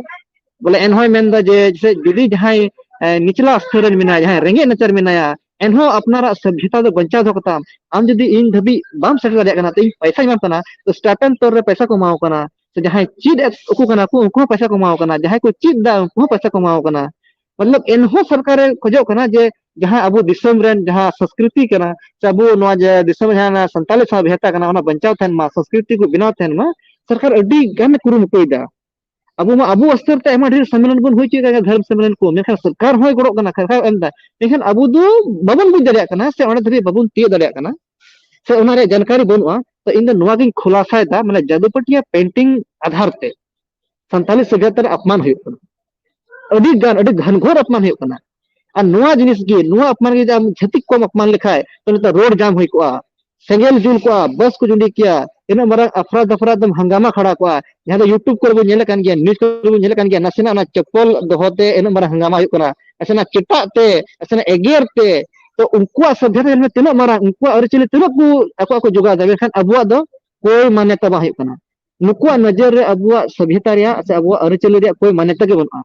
ᱵᱚᱞᱮ ᱮᱱᱦᱚᱸᱭ ᱢᱮᱱᱫᱟ ᱡᱮ, ᱡᱮᱥᱮ ᱡᱩᱫᱤ ᱡᱟᱦᱟᱸᱭ, ᱮ, ᱱᱤᱪᱞᱟ ᱥᱛᱚᱨ ᱨᱮᱱ ᱢᱮᱱᱟᱭᱟ, ᱡᱟᱦᱟᱸᱭ ᱨᱮᱸᱜᱮᱡ ᱱᱟᱪᱟᱨ ᱢᱮᱱᱟᱭᱟ, ᱮᱱᱦᱚᱸ ᱟᱯᱱᱟᱨᱟᱜ ᱥᱚᱵᱷᱭᱚᱛᱟ ᱫᱚ ᱵᱟᱧᱪᱟᱣ ᱫᱚᱦᱚ ᱠᱟᱛᱟᱢ᱾ ᱟᱢ ᱡᱩᱫᱤ ᱤᱧ ᱫᱷᱟᱹᱵᱤᱡ ᱵᱟᱢ ᱥᱮᱴᱮᱨ ᱫᱟᱲᱮᱭᱟᱜ ᱠᱟᱱᱟ, ᱛᱚ ᱤᱧ ᱯᱚᱭᱥᱟᱧ ᱮᱢᱟᱢ ᱠᱟᱱᱟ, ᱛᱚ ᱥᱴᱟᱭᱯᱮᱱᱰ ᱛᱚᱨ ᱨᱮ ᱯᱚᱭᱥᱟ ᱠᱚ ᱮᱢᱟᱣ ᱠᱟᱱᱟ᱾ ᱥᱮ ᱡᱟᱦᱟᱸᱭ ᱪᱮᱫ ᱮᱫ ᱠᱚ ᱠᱟᱱᱟ ᱠᱚ, ᱩᱱᱠᱩ ᱦᱚᱸ ᱯᱚᱭᱥᱟ ᱠᱚ ᱮᱢᱟᱣ ᱠᱟᱱᱟ᱾ ᱡᱟᱦᱟᱸᱭ ᱠᱚ ᱪᱮᱫ ᱫᱟ, ᱩᱱᱠᱩ ᱦᱚᱸ ᱯᱚᱭᱥᱟ ᱠᱚ ᱮᱢᱟᱣ ᱠᱟᱱᱟ᱾ ᱢᱚᱛᱞᱚᱵ ᱮᱱᱦᱚᱸ ᱥᱚᱨᱠᱟᱨᱮ ᱠᱷᱚᱡᱚᱜ ᱠᱟᱱᱟ ᱡᱮ ᱡᱟᱦᱟᱸ ᱟᱵᱚ ᱫᱤᱥᱚᱢ ᱨᱮᱱ ᱡᱟᱦᱟᱸ ᱥᱚᱝᱥᱠᱨᱤᱛᱤ ᱠᱟᱱᱟ, ᱥᱮ ᱟᱵᱚ ᱱᱚᱣᱟ ᱡᱮ ᱫᱤᱥᱚᱢ ᱨᱮ ᱡᱟᱦᱟᱸ ᱥᱟᱱᱛᱟᱞᱤ ᱥᱟᱶᱛᱟ ᱠᱟᱱᱟ, ᱚᱱᱟ ᱵᱟᱧᱪᱟᱣ ᱛᱟᱦᱮᱱ ᱢᱟ, ᱥᱚᱝᱥᱠᱨᱤᱛᱤ ᱠᱚ ᱵᱮᱱᱟᱣ ᱛᱟᱦᱮᱱ ᱢᱟ, ᱥᱚᱨᱠᱟᱨ ᱟᱹᱰᱤ ᱜᱟᱱᱮ ᱠᱩᱨᱩᱢᱩᱴᱩᱭᱮᱫᱟ᱾ ᱟᱵᱚ ᱢᱟ ᱟᱵᱚ ᱥᱛᱚᱨ ᱛᱮ ᱟᱭᱢᱟ ᱰᱷᱮᱨ ᱥᱚᱢᱢᱮᱞᱚᱱ ᱵᱚᱱ ᱦᱩᱭ ᱦᱚᱪᱚᱭᱮᱫ ᱠᱟᱱ ᱜᱮᱭᱟ, ᱫᱷᱚᱨᱚᱢ ᱥᱚᱢᱢᱮᱞᱚᱱ ᱠᱚ, ᱢᱮᱱᱠᱷᱟᱱ ᱥᱚᱨᱠᱟᱨ ᱦᱚᱸᱭ ᱜᱚᱲᱚᱜ ᱠᱟᱱᱟ, ᱥᱚᱨᱠᱟᱨ ᱮᱢ ᱮᱫᱟ, ᱢᱮᱱᱠᱷᱟᱱ ᱟᱵᱚ ᱫᱚ ᱵᱟᱵᱚᱱ ᱵᱩᱡᱽ ᱫᱟᱲᱮᱭᱟᱜ ᱠᱟᱱᱟ, ᱥᱮ ᱚᱸᱰᱮ ᱫᱷᱟᱹᱵᱤᱡ ᱵᱟᱵᱚᱱ ᱛᱤᱭᱳᱜ ᱫᱟᱲᱮᱭᱟᱜ ᱠᱟᱱᱟ, ᱥᱮ ᱚᱱᱟ ᱨᱮᱭᱟᱜ ᱡᱟᱱᱠᱟᱨᱤ ᱵᱟᱹᱱᱩᱜᱼᱟ᱾ ᱛᱚ ᱤᱧ ᱫᱚ ᱱᱚᱣᱟ ᱜᱤᱧ ᱠᱷᱩᱞᱟᱥᱟᱭᱮᱫᱟ, ᱢᱟᱱᱮ ᱡᱟᱫᱩᱯᱟᱹᱴᱤᱭᱟ ᱯᱮᱱᱴᱤᱝ ᱟᱫᱷᱟᱨ ᱛᱮ ᱥᱟᱱᱛᱟᱞᱤ ᱥᱚᱵᱷᱭᱚᱛᱟ ᱨᱮ ᱟᱯᱢᱟᱱ ᱦᱩᱭᱩᱜ ᱠᱟᱱᱟ, ᱟᱹᱰᱤ ᱜᱟᱱ, ᱟᱹᱰᱤ ᱜᱷᱟᱱᱜᱷᱳᱨ ᱟᱯᱢᱟᱱ ᱦᱩᱭᱩᱜ ᱠᱟᱱᱟ᱾ ᱟᱨ ᱱᱚᱣᱟ ᱡᱤᱱᱤᱥ ᱜᱮ, ᱱᱚᱣᱟ ᱚᱯᱢᱟᱱ ᱜᱮ ᱡᱩᱫᱤ ᱟᱢ ᱪᱷᱟᱹᱛᱤᱠ ᱠᱚᱢ ᱚᱯᱢᱟᱱ ᱞᱮᱠᱷᱟᱡ, ᱛᱚ ᱱᱤᱛᱚᱜ ᱨᱳᱰ ᱡᱟᱢ ᱦᱩᱭ ᱠᱚᱜᱼᱟ, ᱥᱮᱸᱜᱮᱞ ᱡᱩᱞ ᱠᱚᱜᱼᱟ, ᱵᱟᱥ ᱠᱚ ᱡᱩᱸᱰᱤ ᱠᱮᱭᱟ, ᱛᱤᱱᱟᱹᱜ ᱢᱟᱨᱟᱝ ᱟᱯᱷᱨᱟ ᱫᱟᱯᱷᱨᱟ ᱮᱠᱫᱚᱢ ᱦᱟᱝᱜᱟᱢᱟ ᱠᱷᱟᱲᱟ ᱠᱚᱜᱼᱟ, ᱡᱟᱦᱟᱸ ᱫᱚ YouTube ᱠᱚᱨᱮ ᱵᱚᱱ ᱧᱮᱞ ᱠᱟᱱ ᱜᱮᱭᱟ, news ᱠᱚᱨᱮ ᱵᱚᱱ ᱧᱮᱞ ᱠᱟᱱ ᱜᱮᱭᱟ, ᱱᱟᱥᱮᱱᱟᱜ ᱚᱱᱟ ᱪᱚᱯᱯᱚᱞ ᱫᱚᱦᱚ ᱛᱮ ᱤᱱᱟᱹᱜ ᱢᱟᱨᱟᱝ ᱦᱟᱝᱜᱟᱢᱟ ᱦᱩᱭᱩᱜ ᱠᱟᱱᱟ, ᱱᱟᱥᱮᱱᱟᱜ ᱪᱮᱴᱟᱜ ᱛᱮ, ᱱᱟᱥᱮᱱᱟᱜ ᱮᱜᱮᱨ ᱛᱮ᱾ ᱛᱚ ᱩᱱᱠᱩᱣᱟᱜ ᱥᱚᱵᱷᱭᱟᱛᱟ ᱧᱮᱞ ᱢᱮ ᱛᱤᱱᱟᱹᱜ ᱢᱟᱨᱟᱝ, ᱩᱱᱠᱩᱣᱟᱜ ᱟᱹᱨᱤᱪᱟᱹᱞᱤ ᱛᱤᱱᱟᱹᱜ ᱠᱚ ᱟᱠᱚᱣᱟᱜ ᱠᱚ ᱡᱚᱜᱟᱣ ᱮᱫᱟ, ᱢᱮᱱᱠᱷᱟᱱ ᱟᱵᱚᱣᱟᱜ ᱫᱚ ᱠᱳᱭ ᱢᱟᱱᱱᱚᱛᱟ ᱵᱟᱝ ᱦᱩᱭᱩᱜ ᱠᱟᱱᱟ᱾ ᱱᱩᱠᱩᱣᱟᱜ ᱱᱚᱡᱚᱨ ᱨᱮ ᱟᱵᱚᱣᱟᱜ ᱥᱚᱵᱷᱭᱟᱛᱟ ᱨᱮᱭᱟᱜ ᱥᱮ ᱟᱵᱚᱣᱟᱜ ᱟᱹᱨᱤᱪᱟᱹᱞᱤ ᱨᱮᱭᱟᱜ ᱠᱳᱭ ᱢᱟᱱᱱᱚᱛᱟ ᱜᱮ ᱵᱟᱹᱱᱩᱜᱼᱟ᱾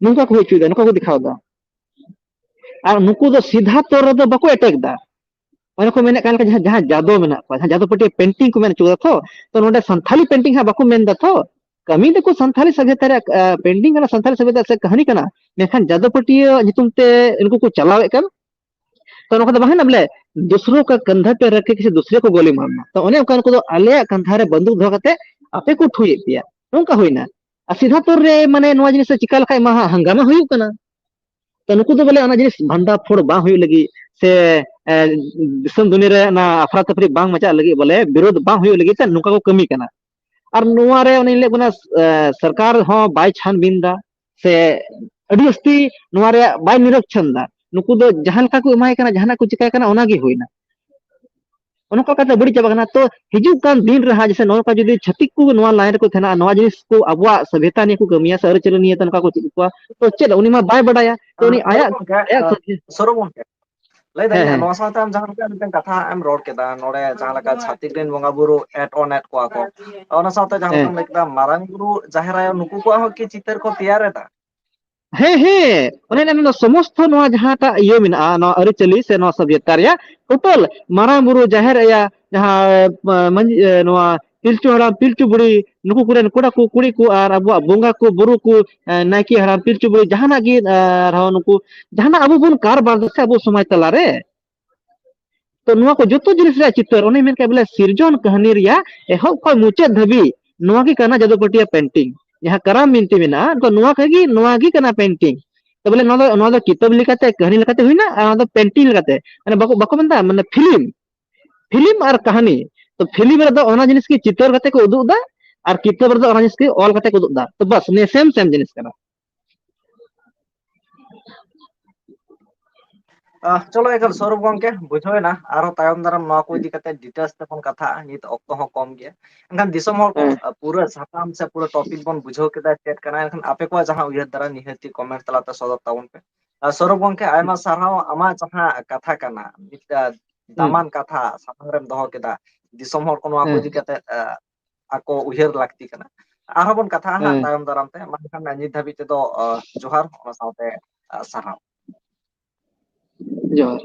ᱱᱚᱝᱠᱟ ᱠᱚ ᱦᱩᱭ ᱦᱚᱪᱚᱭᱮᱫᱟ, ᱱᱚᱝᱠᱟ ᱠᱚ ᱫᱮᱠᱷᱟᱣ ᱮᱫᱟ᱾ ᱟᱨ ᱱᱩᱠᱩ ᱫᱚ ᱥᱤᱫᱷᱟ ᱛᱚᱨ ᱨᱮᱫᱚ ᱵᱟᱠᱚ ᱮᱴᱮᱠ ᱮᱫᱟ᱾ ᱚᱱᱮ ᱠᱚ ᱢᱮᱱᱮᱫ ᱠᱟᱱ ᱞᱮᱠᱟ, ᱡᱟᱦᱟᱸ, ᱡᱟᱦᱟᱸ ᱡᱟᱫᱚ ᱢᱮᱱᱟᱜ ᱠᱚᱣᱟ, ᱡᱟᱦᱟᱸ ᱡᱟᱫᱚ ᱯᱟᱹᱴᱤᱭᱟᱹ ᱯᱮᱱᱴᱤᱝ ᱠᱚ ᱢᱮᱱ ᱦᱚᱪᱚ ᱠᱟᱫᱟ ᱛᱚ, ᱛᱚ ᱱᱚᱰᱮ ᱥᱟᱱᱛᱷᱟᱞᱤ ᱯᱮᱱᱴᱤᱝ ᱦᱟᱸᱜ ᱵᱟᱠᱚ ᱢᱮᱱ ᱮᱫᱟ ᱛᱚ, ᱠᱟᱹᱢᱤ ᱫᱚᱠᱚ ᱥᱟᱱᱛᱷᱟᱞᱤ ᱥᱚᱵᱷᱭᱚᱛᱟ ᱨᱮᱭᱟᱜ, ᱟᱸ, ᱯᱮᱱᱴᱤᱝ ᱠᱟᱱᱟ, ᱥᱟᱱᱛᱷᱟᱞᱤ ᱥᱚᱵᱷᱭᱚᱛᱟ ᱥᱮ ᱠᱟᱹᱦᱱᱤ ᱠᱟᱱᱟ, ᱢᱮᱱᱠᱷᱟᱱ ᱡᱟᱫᱚ ᱯᱟᱹᱴᱤᱭᱟᱹ ᱧᱩᱛᱩᱢ ᱛᱮ ᱩᱱᱠᱩ ᱠᱚ ᱪᱟᱞᱟᱣᱮᱫ ᱠᱟᱱ᱾ ᱛᱚ ᱱᱚᱝᱠᱟ ᱫᱚ ᱵᱟᱝ ᱦᱩᱭᱱᱟ ᱵᱚᱞᱮ, ᱫᱩᱥᱨᱳ ᱠᱟ ᱠᱟᱱᱫᱷᱟ ᱯᱮ ᱨᱟᱠᱷ ᱠᱮ ᱠᱤᱥᱤ ᱫᱩᱥᱨᱮ ᱠᱚ ᱜᱳᱞᱤ ᱢᱟᱨᱱᱟ᱾ ᱛᱚ ᱚᱱᱮ ᱚᱱᱠᱟ ᱩᱱᱠᱩ ᱫᱚ ᱟᱞᱮᱭᱟᱜ ᱠᱟᱱᱫᱷᱟ ᱨᱮ ᱵᱟᱱᱫᱩᱠ ᱫᱚᱦᱚ ᱠᱟᱛᱮ ᱟᱯᱮ ᱠᱚ ᱴᱷᱩᱭᱮᱫ ᱯᱮᱭᱟ, ᱱᱚᱝᱠᱟ ᱦᱩᱭᱱᱟ᱾ ᱟᱨ ᱥᱤᱫᱷᱟ ᱛᱚᱨ ᱨᱮ ᱢᱟᱱᱮ ᱱᱚᱣᱟ ᱡᱤᱱᱤᱥ ᱪᱤᱠᱟ ᱞᱮᱠᱷᱟᱡ ᱢᱟ ᱦᱟᱸᱜ ᱦᱟᱝᱜᱟᱢᱟ ᱦᱩᱭᱩᱜ ᱠᱟᱱᱟ᱾ ᱛᱚ ᱱᱩᱠᱩ ᱫᱚ ᱵᱚᱞᱮ ᱚᱱᱟ ᱡᱤᱱᱤᱥ ᱵᱷᱟᱱᱰᱟ ᱯᱷᱳᱲ ᱵᱟᱝ ᱦᱩᱭᱩᱜ ᱞᱟᱹᱜᱤᱫ ᱥᱮ, ᱮ, ᱫᱤᱥᱚᱢ ᱫᱩᱱᱤᱭᱟᱹ ᱨᱮ ᱚᱱᱟ ᱟᱯᱷᱨᱟ ᱛᱟᱯᱷᱨᱤ ᱵᱟᱝ ᱢᱟᱪᱟᱜ ᱞᱟᱹᱜᱤᱫ, ᱵᱚᱞᱮ ᱵᱤᱨᱳᱫᱷ ᱵᱟᱝ ᱦᱩᱭᱩᱜ ᱞᱟᱹᱜᱤᱫ ᱛᱮ ᱱᱚᱝᱠᱟ ᱠᱚ ᱠᱟᱹᱢᱤ ᱠᱟᱱᱟ᱾ ᱟᱨ ᱱᱚᱣᱟ ᱨᱮ ᱚᱱᱮᱧ ᱞᱟᱹᱭ ᱠᱟᱱᱟ, ᱮ, ᱥᱚᱨᱠᱟᱨ ᱦᱚᱸ ᱵᱟᱭ ᱪᱷᱟᱱᱵᱤᱱ ᱫᱟ ᱥᱮ ᱟᱹᱰᱤ ᱡᱟᱹᱥᱛᱤ ᱱᱚᱣᱟ ᱨᱮᱭᱟᱜ ᱵᱟᱭ ᱱᱤᱨᱤᱠᱠᱷᱚᱱ ᱫᱟ᱾ ᱱᱩᱠᱩ ᱫᱚ ᱡᱟᱦᱟᱸ ᱞᱮᱠᱟ ᱠᱚ ᱮᱢᱟᱭ ᱠᱟᱱᱟ, ᱡᱟᱦᱟᱱᱟᱜ ᱠᱚ ᱪᱤᱠᱟᱭ ᱠᱟᱱᱟ, ᱚᱱᱟ ᱜᱮ ᱦᱩᱭᱱᱟ᱾ ᱚᱱᱠᱟ ᱠᱟᱛᱮ ᱵᱟᱹᱲᱤᱡ ᱪᱟᱵᱟᱜ ᱠᱟᱱᱟ᱾ ᱛᱚ ᱦᱤᱡᱩᱜ ᱠᱟᱱ ᱫᱤᱱ ᱨᱮ ᱦᱟᱸᱜ ᱡᱮᱥᱮ ᱱᱚᱜᱼᱚ ᱱᱚᱝᱠᱟ ᱡᱩᱫᱤ ᱪᱷᱟᱹᱛᱤᱠ ᱠᱚ ᱱᱚᱣᱟ line ᱨᱮᱠᱚ ᱛᱟᱦᱮᱱᱟ, ᱱᱚᱣᱟ ᱡᱤᱱᱤᱥ ᱠᱚ ᱟᱵᱚᱣᱟᱜ ᱥᱚᱵᱷᱭᱚᱛᱟ ᱱᱤᱭᱮ ᱠᱚ ᱠᱟᱹᱢᱤᱭᱟ ᱥᱮ ᱟᱹᱨᱤᱪᱟᱹᱞᱤ ᱱᱤᱭᱮ ᱛᱮ ᱱᱚᱝᱠᱟ ᱠᱚ ᱪᱮᱫ ᱟᱠᱚᱣᱟ, ᱛᱚ ᱪᱮᱫ ᱩᱱᱤ ᱢᱟ ᱵᱟᱭ ᱵᱟᱰᱟᱭᱟ, ᱛᱚ ᱩᱱᱤ ᱟᱸ, ᱟᱭᱟᱜ, ᱜᱚᱢᱠᱮ, ᱟᱭᱟᱜ ᱟᱸ, ᱥᱚᱵᱷᱭᱚ-, ᱥᱚᱨᱚ ᱜᱚᱢᱠᱮ, ᱞᱟᱹᱭ ᱦᱮᱸ, ᱫᱟᱞᱤᱧ, ᱦᱮᱸ᱾ ᱱᱚᱣᱟ ᱥᱟᱶᱛᱮ ᱟᱢ ᱡᱟᱦᱟᱸ ᱞᱮᱠᱟ ᱢᱤᱫᱴᱟᱝ ᱠᱟᱛᱷᱟ ᱮᱢ ᱨᱚᱲ ᱠᱮᱫᱟ, ᱱᱚᱰᱮ ᱡᱟᱦᱟᱸ ᱞᱮᱠᱟ ᱪᱷᱟᱹᱛᱤᱠ ᱨᱮᱱ ᱵᱚᱸᱜᱟ ᱵᱩᱨᱩ ᱮᱫ ᱚᱱ ᱮᱫ ᱠᱚᱣᱟ ᱠᱚ, ᱚᱱᱟ ᱥᱟᱶᱛᱮ ᱡᱟᱦᱟᱸ ᱦᱮᱸ᱾ ᱞᱮᱠᱟᱢ ᱞᱟᱹᱭ ᱠᱮᱫᱟ, ᱢᱟᱨᱟᱝ ᱵᱩᱨᱩ, ᱡᱟᱦᱮᱨ ᱟᱭᱳ, ᱱᱩᱠᱩ ᱠᱚᱣᱟᱜ ᱦᱚᱸ ᱠᱤ ᱪᱤᱛᱟᱹᱨ ᱠᱚ ᱛᱮᱭᱟᱨ ᱮᱫᱟ? ᱦᱮᱸ, ᱦᱮᱸ, ᱚᱱᱮ ᱚᱱᱟ ᱥᱚᱢᱚᱥᱛᱷᱚ ᱱᱚᱣᱟ ᱡᱟᱦᱟᱸᱴᱟᱜ ᱤᱭᱟᱹ ᱢᱮᱱᱟᱜᱼᱟ, ᱱᱚᱣᱟ ᱟᱹᱨᱤᱪᱟᱹᱞᱤ ᱥᱮ ᱱᱚᱣᱟ ᱥᱚᱵᱷᱭᱚᱛᱟ ᱨᱮᱭᱟᱜ total ᱢᱟᱨᱟᱝ ᱵᱩᱨᱩ, ᱡᱟᱦᱮᱨ ᱟᱭᱟ, ᱡᱟᱦᱟᱸ, ᱮ, ᱢᱟᱹᱡᱷᱤ, ᱮ, ᱱᱚᱣᱟ ᱯᱤᱞᱪᱩ ᱦᱟᱲᱟᱢ, ᱯᱤᱞᱪᱩ ᱵᱩᱲᱦᱤ, ᱱᱩᱠᱩ ᱠᱚᱨᱮᱱ ᱠᱚᱲᱟ ᱠᱚ, ᱠᱩᱲᱤ ᱠᱚ ᱟᱨ ᱟᱵᱚᱣᱟᱜ ᱵᱚᱸᱜᱟ ᱠᱚ, ᱵᱩᱨᱩ ᱠᱚ, ᱮ, ᱱᱟᱭᱠᱮ ᱦᱟᱲᱟᱢ, ᱯᱤᱞᱪᱩ ᱵᱩᱲᱦᱤ, ᱡᱟᱦᱟᱱᱟᱜ ᱜᱮ, ᱮ, ᱟᱨᱦᱚᱸ ᱱᱩᱠᱩ ᱡᱟᱦᱟᱱᱟᱜ ᱟᱵᱚ ᱵᱚᱱ ᱠᱟᱨᱵᱟᱨ ᱫᱟ ᱥᱮ ᱟᱵᱚ ᱥᱚᱢᱟᱡᱽ ᱛᱟᱞᱟᱨᱮ, ᱛᱚ ᱱᱚᱣᱟ ᱠᱚ ᱡᱚᱛᱚ ᱡᱤᱱᱤᱥ ᱨᱮᱭᱟᱜ ᱪᱤᱛᱟᱹᱨ, ᱚᱱᱮ ᱢᱮᱱ ᱠᱮᱫ ᱵᱚᱞᱮ ᱥᱤᱨᱡᱚᱱ ᱠᱟᱹᱦᱱᱤ ᱨᱮᱭᱟᱜ ᱮᱦᱚᱵ ᱠᱷᱚᱱ ᱢᱩᱪᱟᱹᱫ ᱫᱷᱟᱹᱵᱤᱡ ᱱᱚᱣᱟ ᱜᱮ ᱠᱟᱱᱟ ᱡᱟᱫᱚ ᱯᱟᱹᱴᱤᱭᱟᱹ ᱯᱮᱱᱴᱤᱝ᱾ ᱡᱟᱦᱟᱸ ᱠᱟᱨᱟᱢ ᱵᱤᱱᱛᱤ ᱢᱮᱱᱟᱜᱼᱟ, ᱛᱚ ᱱᱚᱣᱟ ᱠᱚᱜᱮ, ᱱᱚᱣᱟ ᱜᱮ ᱠᱟᱱᱟ ᱯᱮᱱᱴᱤᱝ᱾ ᱛᱚ ᱵᱚᱞᱮ ᱱᱚᱣᱟ ᱫᱚ, ᱱᱚᱣᱟ ᱫᱚ ᱠᱤᱛᱟᱹᱵ ᱞᱮᱠᱟᱛᱮ, ᱠᱟᱹᱦᱱᱤ ᱞᱮᱠᱟᱛᱮ ᱦᱩᱭᱱᱟ, ᱟᱨ ᱱᱚᱣᱟ ᱫᱚ ᱯᱮᱱᱴᱤᱝ ᱞᱮᱠᱟᱛᱮ, ᱢᱟᱱᱮ ᱵᱟᱠᱚ, ᱵᱟᱠᱚ ᱢᱮᱱᱫᱟ, ᱢᱟᱱᱮ ᱯᱷᱤᱞᱢ, ᱯᱷᱤᱞᱢ ᱟᱨ ᱠᱟᱹᱦᱱᱤ᱾ ᱛᱚ ᱯᱷᱤᱞᱢ ᱨᱮᱫᱚ ᱚᱱᱟ ᱡᱤᱱᱤᱥ ᱜᱮ ᱪᱤᱛᱟᱹᱨ ᱠᱟᱛᱮ ᱠᱚ ᱩᱫᱩᱜ ᱮᱫᱟ, ᱟᱨ ᱠᱤᱛᱟᱹᱵ ᱨᱮᱫᱚ ᱚᱱᱟ ᱡᱤᱱᱤᱥ ᱜᱮ ᱚᱞ ᱠᱟᱛᱮ ᱠᱚ ᱩᱫᱩᱜ ᱮᱫᱟ᱾ ᱛᱚ ᱵᱟᱥ, ᱱᱤᱭᱟᱹ ᱥᱮᱢ, ᱥᱮᱢ ᱡᱤᱱᱤᱥ ᱠᱟᱱᱟ᱾ ᱟᱦ, ᱪᱚᱞᱚ, ᱮᱠᱟᱞ ᱥᱚᱨᱚᱵ ᱜᱚᱝᱠᱮ, ᱵᱩᱡᱷᱟᱹᱣ ᱮᱱᱟ᱾ ᱟᱨᱦᱚᱸ ᱛᱟᱭᱚᱢ ᱫᱟᱨᱟᱢ ᱱᱚᱣᱟ ᱠᱚ ᱤᱫᱤ ᱠᱟᱛᱮ details ᱛᱮᱵᱚᱱ ᱠᱟᱛᱷᱟᱜᱼᱟ᱾ ᱱᱤᱛ ᱚᱠᱛᱚ ᱦᱚᱸ ᱠᱚᱢ ᱜᱮᱭᱟ᱾ ᱮᱱᱠᱷᱟᱱ ᱫᱤᱥᱚᱢ ᱦᱚᱲ ᱠᱚ, ᱦᱮᱸ᱾ ᱟ, ᱯᱩᱨᱟᱹ ᱥᱟᱛᱟᱢ ᱥᱮ ᱯᱩᱨᱟᱹ topic ᱵᱚᱱ ᱵᱩᱡᱷᱟᱹᱣ ᱠᱮᱫᱟ ᱪᱮᱫ ᱠᱟᱱᱟ, ᱮᱱᱠᱷᱟᱱ ᱟᱯᱮ ᱠᱚᱣᱟᱜ ᱡᱟᱦᱟᱸ ᱩᱭᱦᱟᱹᱨ ᱫᱷᱟᱨᱟ ᱱᱤᱦᱟᱹᱛᱤ comment ᱛᱟᱞᱟᱛᱮ ᱥᱚᱫᱚᱨ ᱛᱟᱵᱚᱱ ᱯᱮ᱾ ᱟᱨ ᱥᱚᱨᱚᱵ ᱜᱚᱝᱠᱮ, ᱟᱭᱢᱟ ᱥᱟᱨᱦᱟᱣ ᱟᱢᱟᱜ ᱡᱟᱦᱟᱸ ᱠᱟᱛᱷᱟ ᱠᱟᱱᱟ, ᱢᱤᱫᱴᱟᱝ ᱦᱩᱸ᱾ ᱫᱟᱢᱟᱱ ᱠᱟᱛᱷᱟ ᱥᱟᱢᱟᱝ ᱨᱮᱢ ᱫᱚᱦᱚ ᱠᱮᱫᱟ, ᱫᱤᱥᱚᱢ ᱦᱚᱲ ᱠᱚ ᱱᱚᱣᱟ ᱠᱚ ᱦᱮᱸ᱾ ᱤᱫᱤ ᱠᱟᱛᱮ, ᱟ, ᱟᱠᱚ ᱩᱭᱦᱟᱹᱨ ᱞᱟᱹᱠᱛᱤ ᱠᱟᱱᱟ᱾ ᱟᱨᱦᱚᱸ ᱵᱚᱱ ᱠᱟᱛᱷᱟᱜᱼᱟ ᱦᱟᱸᱜ ᱦᱮᱸ᱾ ᱛᱟᱭᱚᱢ ᱫᱟᱨᱟᱢ ᱛᱮ᱾ ᱢᱟ ᱮᱱᱠᱷᱟᱱ ᱱᱤᱛ ᱫᱷᱟᱹᱵᱤᱡ ᱛᱮᱫᱚ, ᱟ, ᱡᱚᱦᱟᱨ, ᱚᱱᱟ ᱥᱟᱶᱛᱮ, ᱟ, ᱥᱟᱨᱦᱟᱣ᱾ ᱡᱚᱦᱟᱨ᱾